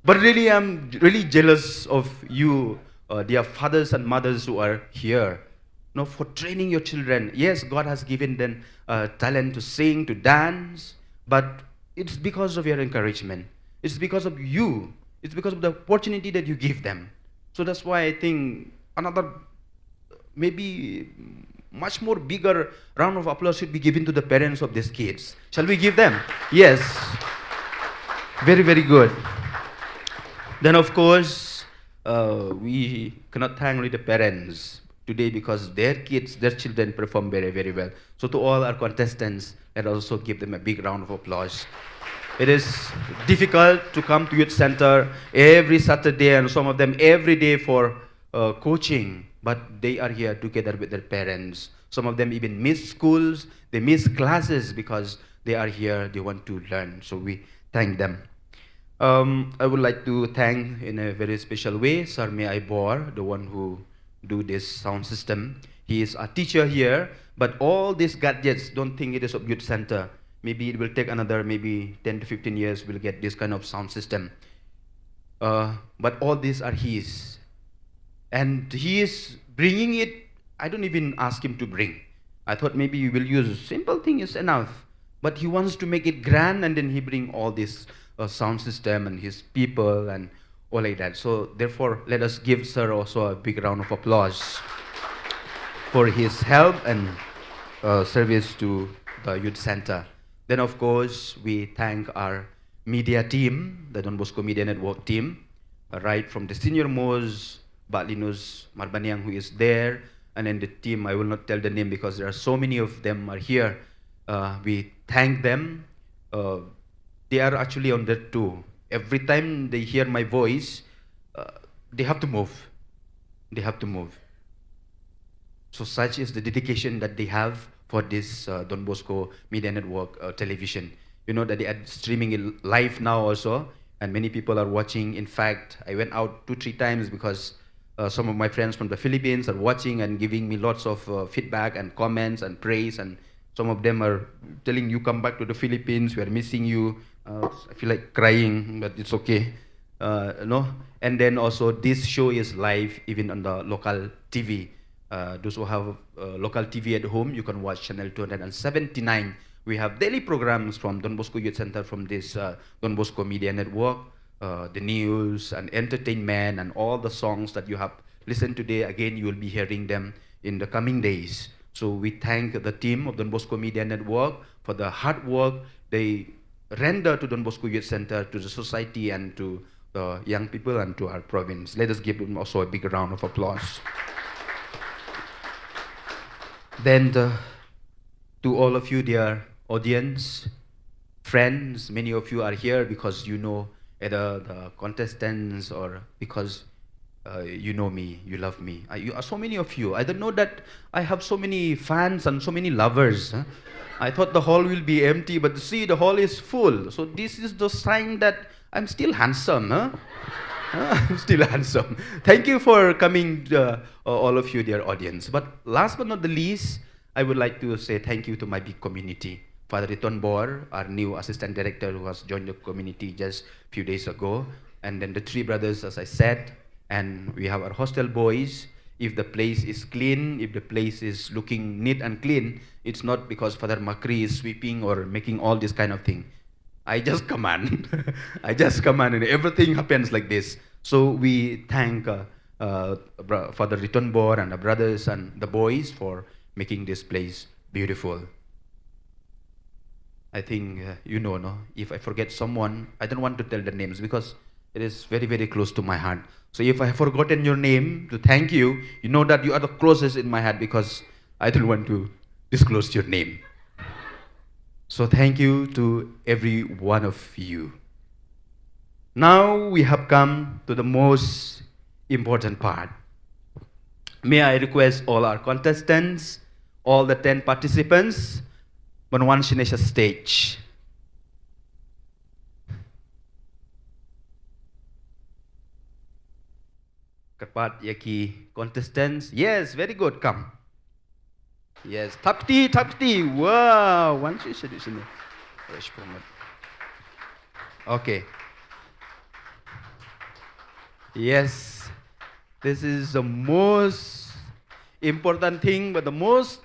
But really, I'm really jealous of you, uh, dear fathers and mothers who are here. You know, for training your children. Yes, God has given them uh, talent to sing, to dance, but it's because of your encouragement. It's because of you. It's because of the opportunity that you give them. So that's why I think another, maybe much more bigger round of applause should be given to the parents of these kids. Shall we give them? Yes. Very, very good. Then, of course, uh, we cannot thank only the parents today because their kids, their children perform very, very well. So to all our contestants, let us also give them a big round of applause. It is difficult to come to Youth Center every Saturday and some of them every day for uh, coaching, but they are here together with their parents. Some of them even miss schools, they miss classes because they are here, they want to learn. So we thank them. Um, I would like to thank in a very special way Sarmi Aibor, the one who do this sound system. He is a teacher here, but all these gadgets, don't think it is of Youth Center. Maybe it will take another maybe ten to fifteen years, we'll get this kind of sound system. Uh, but all these are his. And he is bringing it, I don't even ask him to bring. I thought maybe you will use simple thing is enough. But he wants to make it grand, and then he bring all this uh, sound system and his people and all like that. So therefore, let us give sir also a big round of applause for his help and uh, service to the youth center. Then of course, we thank our media team, the Don Bosco Media Network team, uh, right from the senior most, Bah Linus Marbaniang, who is there, and then the team, I will not tell the name because there are so many of them are here. Uh, we thank them. Uh, they are actually on that too. Every time they hear my voice, uh, they have to move. They have to move. So such is the dedication that they have for this uh, Don Bosco Media Network uh, television. You know that they are streaming it live now also, and many people are watching. In fact, I went out two, three times because uh, some of my friends from the Philippines are watching and giving me lots of uh, feedback and comments and praise. And some of them are telling, "You come back to the Philippines, we are missing you." Uh, I feel like crying, but it's okay. Uh, no? And then also, this show is live even on the local T V. Uh, those who have uh, local T V at home, you can watch channel two hundred seventy-nine. We have daily programs from Don Bosco Youth Center, from this uh, Don Bosco Media Network, uh, the news and entertainment and all the songs that you have listened today. Again, you will be hearing them in the coming days. So we thank the team of Don Bosco Media Network for the hard work they render to Don Bosco Youth Center, to the society, and to the young people, and to our province. Let us give them also a big round of applause. Then, the, to all of you, dear audience, friends, many of you are here because you know either the contestants or because uh, you know me, you love me. I, you are so many of you. I don't know that I have so many fans and so many lovers. Huh? I thought the hall will be empty, but see, the hall is full. So this is the sign that I'm still handsome. Huh? Huh? I'm still handsome. Thank you for coming, uh, all of you, dear audience. But last but not the least, I would like to say thank you to my big community. Father Riton Bor, our new assistant director who has joined the community just few days ago. And then the three brothers, as I said, and we have our hostel boys. If the place is clean, if the place is looking neat and clean, it's not because Father Makri is sweeping or making all this kind of thing. I just command. I just command, and everything happens like this. So we thank uh, uh, Father Riton Bor and the brothers and the boys for making this place beautiful. I think uh, you know, no? If I forget someone, I don't want to tell the names because it is very, very close to my heart. So if I have forgotten your name to thank you, you know that you are the closest in my heart because I don't want to disclose your name. So thank you to every one of you. Now we have come to the most important part. May I request all our contestants, all the ten participants, ban wan shane sha stage. Kyrpad ïa ki contestants. Yes, very good. Come. Yes, thap kti, thap kti. Wow, wan sha sha sini. Okay. Yes. This is the most important thing, but the most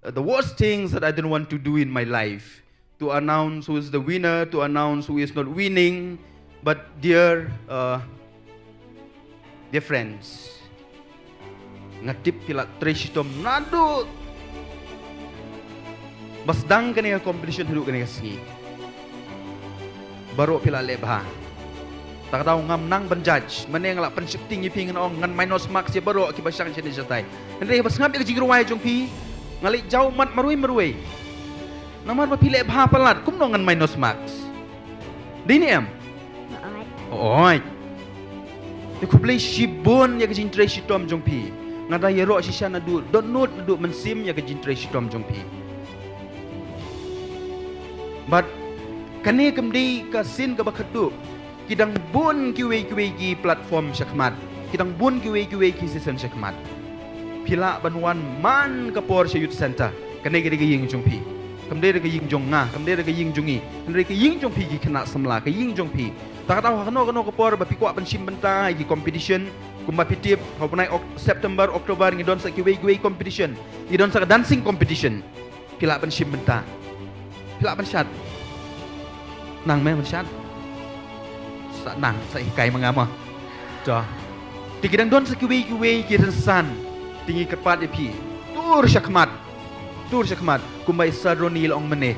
uh, the worst things that I don't want to do in my life, to announce who is the winner, to announce who is not winning. But dear, uh, dear friends, nga tip phi la trei shitom naduh ba sdang kane ka competition haduh kane ka sngi. Baroh phi la leh bha. Ta ka daw ngam nang ban judge. Mynne nga la pynsheptieng ïa phi, ngan ong ngan minus marks ïa baroh kiba shang shane shatai. Hynrei haba sngap ïa ka jingrwai jong phi, nga leh jaw mat marwei marwei. Namar ba phi leh bha palat, kumno ngan minus marks? Dei ne em? Oi. Te khublei shibun ïa ka jingtrei shitom jong phi. Nga da ïaroh shisha naduh dohnud, naduh mynsiem ïa ka jingtrei shitom jong phi. Bad kane kam dei ka sien kaba khatduh. Ki dang bun kiwei kiwei ki platform shakhmat. Ki dang bun kiwei kiwei ki season shakhmat. Phi lah ban wan man ka por sha Youth Center. Kane ka dei ka ïing jong phi. Kam dei ka ïing jong nga, kam dei ka ïing jong ngi. Kam dei ka ïing jong phi ki khynnah samla, ka ïing jong phi. Ta ka daw ha kano kano ka por ba phi kwah ban shim bynta ïa ki competition. Kumba phi tip, ha u bnai Oc-, September, October ngi don sa kiwei kiwei competition. Ngi don sa ka dancing competition. Phi lah ban shim bynta. Phi lah ban shad. Nang me ban shad. Sa nang, sa hikai ma nga mo. To. Te ki dang don sa kiwei kiwei ki rynsan. Te ngi kyrpad ïa phi. Tur shakhmat. Tur shakhmat. Kumba i Sir Ronnie i la ong mynne.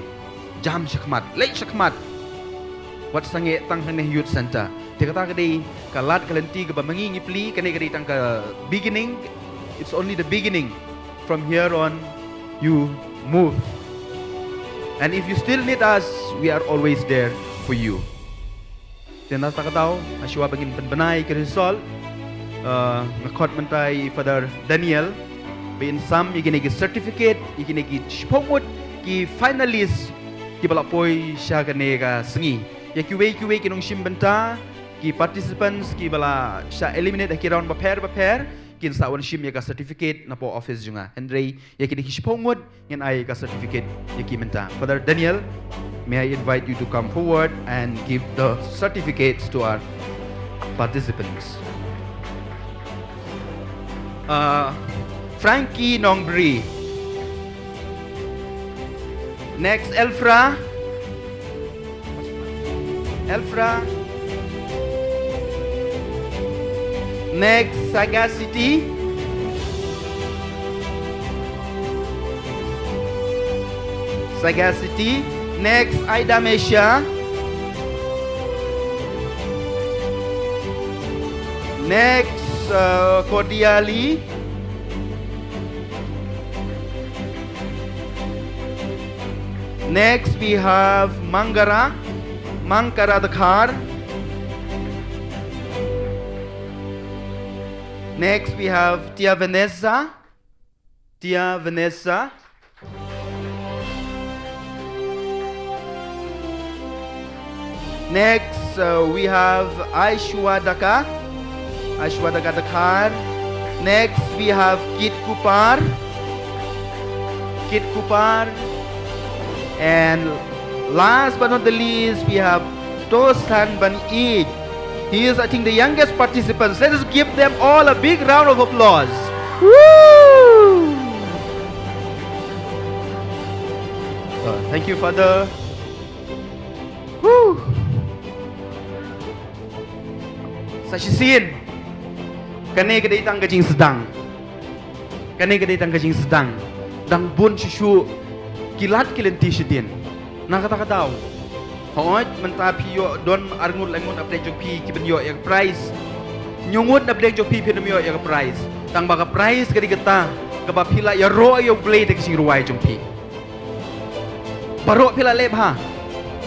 Jam shakhmat. Leit shakhmat. Wat sangeh tang hangne Youth Center. Te kata ka dei ka lad ka lynti kaba ma ngi ngi plie, kane ka dei tang ka beginning. It's only the beginning. From here on, you move. And if you still need us, we are always there for you. Te na ta ka daw, ha shuwa ba ngin pynbna ïa ki result, uh, nga khot mynta ïa Father Daniel ba in sam ïa kine ki certificate, ïa kine ki shiphew ngut ki finalist kiba la poi sha kane ka sngi. Ïa kiwei kiwei ki nongshim bynta, ki participants kiba la shah eliminate ha ki round bapher bapher, kin sa wan shim ïa ka certificate napoh office jong nga. Hynrei ïa kine ki shiphew ngut ngin ai ka certificate ïa ki mynta. Father Daniel, may I invite you to come forward and give the certificates to our participants. Uh, Frankie Nongbri. Next, Elfra. Elfra. Next, Sagacity. Sagacity. Next, Ida Mesha. Next, uh, Cordiali. Next, we have Mangara, Mangkara Dkhar. Next, we have Tia Vanessa, Tia Vanessa. Next, uh, we have Aishwarya Daka. Aishwarya Daka Dkhar. Next, we have Kit Kupar. Kit Kupar. And last but not the least, we have Tosan Ban Ij. He is, I think, the youngest participant. Let us give them all a big round of applause. Woo! Uh, thank you, Father. Woo! Sa shisien. Kane ka dei tang ka jingsdang. Kane ka dei tang ka jingsdang. Dang bun shuh shuh ki lad ki lynti shadien. Na kata ka daw, hooid, mynta phi ïoh don ar ngut lai ngut na pdeng jong phi ki ban ïoh ïa ka prize. Hynñiew ngut na pdeng jong phi phin ym ïoh ïa ka prize. Tang ba ka prize ka dei kata kaba phi la ïaroh ïa U Blei da ka jingrwai jong phi. Baroh phi la leh bha.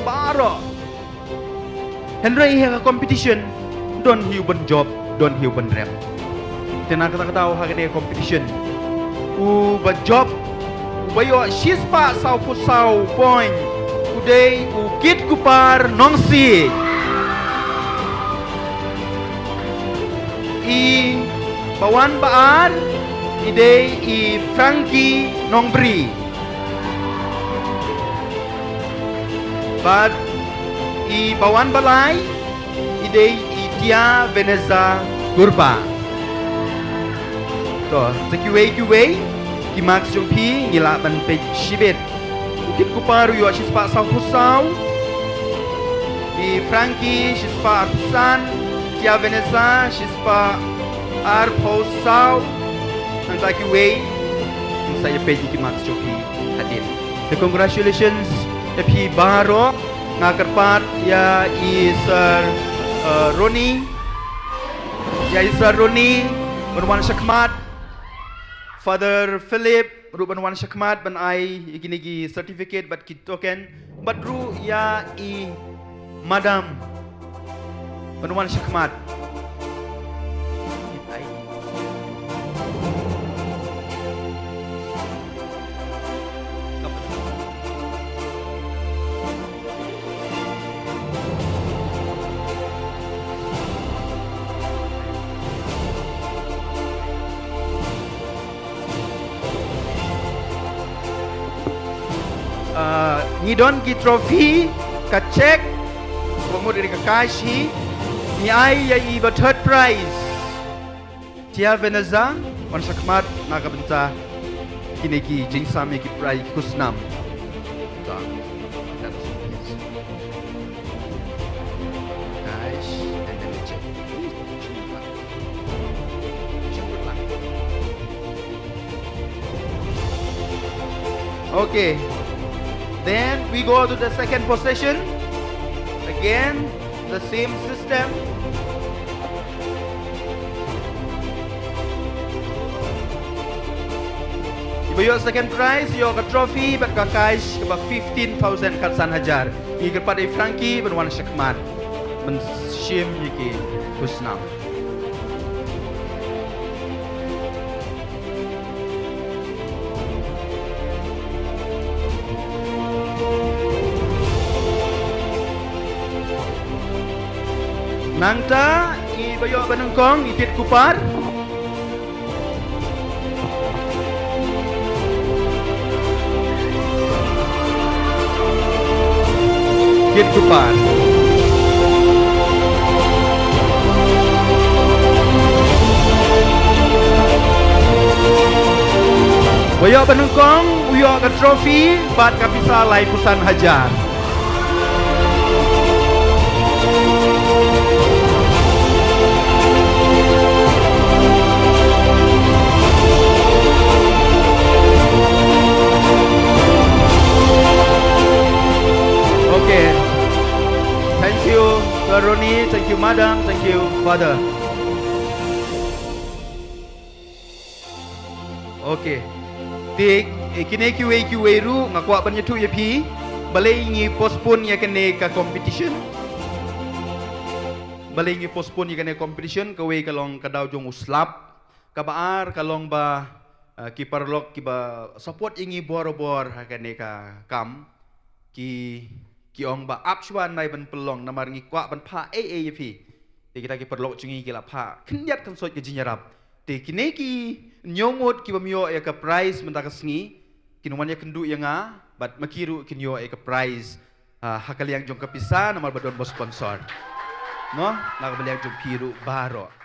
Baroh. Hynrei ha ka competition, don hi u ban jop, don hi u ban rem. Te na kata ka daw ha kane ka competition, u ba jop, u ba ïoh shispah sawphew saw point, u dei u Kit Kupar Nongsiej. I ba wan ba ar, i dei i Frankie Nongbri. Bad i ba wan ba lai, i dei i Tia Vanessa Gurba. To, te kiwei kiwei ki marks jong phi ngi lah ban peit shibit. U Kit Kupar u ïoh shispah sawphew saw. I Frankie shispah arphew san. Tia Vanessa shispah arphew saw. Nangta kiwei ngin sa ïa peit ïa ki marks jong phi hadien. Te congratulations ïa phi baroh. Nga kyrpad ïa i Sir, uh, Ronnie, ïa i Sir Ronnie ban wan shakhmat. Father Philip ruh ban wan shakhmat ban ai ïa kine ki certificate bad ki token, bad ruh ïa i Madam ban wan shakhmat. Ah, ngi don ki trophy, ka cheque, ba mut ïa ka cash hi, ngi ai ïa i ba third prize. Tia Vanessa, wan shakhmat na ka bynta kine ki jingsam ïa ki prize ki khusnam. Ta, that's it. Cash and then the cheque. Okay. Then we go to the second position. Again, the same system. Iba ïoh second prize, ïoh ka trophy bad ka cash kaba fifteen thousand, khatsan hajar. Ngi kyrpad ïa i Frankie ban wan shakhmat ban shim ïa ki khusnam. Nangta i ba ïoh ba nyngkong i Tit Kupar. Tit Kupar. Ba ïoh ba nyngkong u ïoh ka trophy bad ka pisa laiphew san hajar. Okay. Thank you, Sir Ronnie. Thank you, Madam. Thank you, Father. Okay. Te, eh, kine kiwei kiwei ruh nga kwah ban ïathuh ïa phi. Balei ngi postpone ïa kane ka competition? Balei ngi postpone ïa kane competition? Kawei ka long ka daw jong u slap. Kaba ar ka long ba, eh, ki paralok kiba support ïa ngi borabor ha kane ka kam. Ki, ki ong ba ap shuwa nai ban pynlong namar ngi kwah ban phah ei ei ïa phi. Te kita ki paralok jong ngi ki la phah khyndiat khynsoit ka jingïarap. Te kine ki hynñiew ngut kiba ym ïoh ïa ka prize mynta ka sngi kin wan ïakynduh ïa nga bad ma ki ruh kin ïoh ïa ka prize, ah, ha ka liang jong ka pisa namar ba don ba sponsor. No, na ka liang jong phi ruh baroh.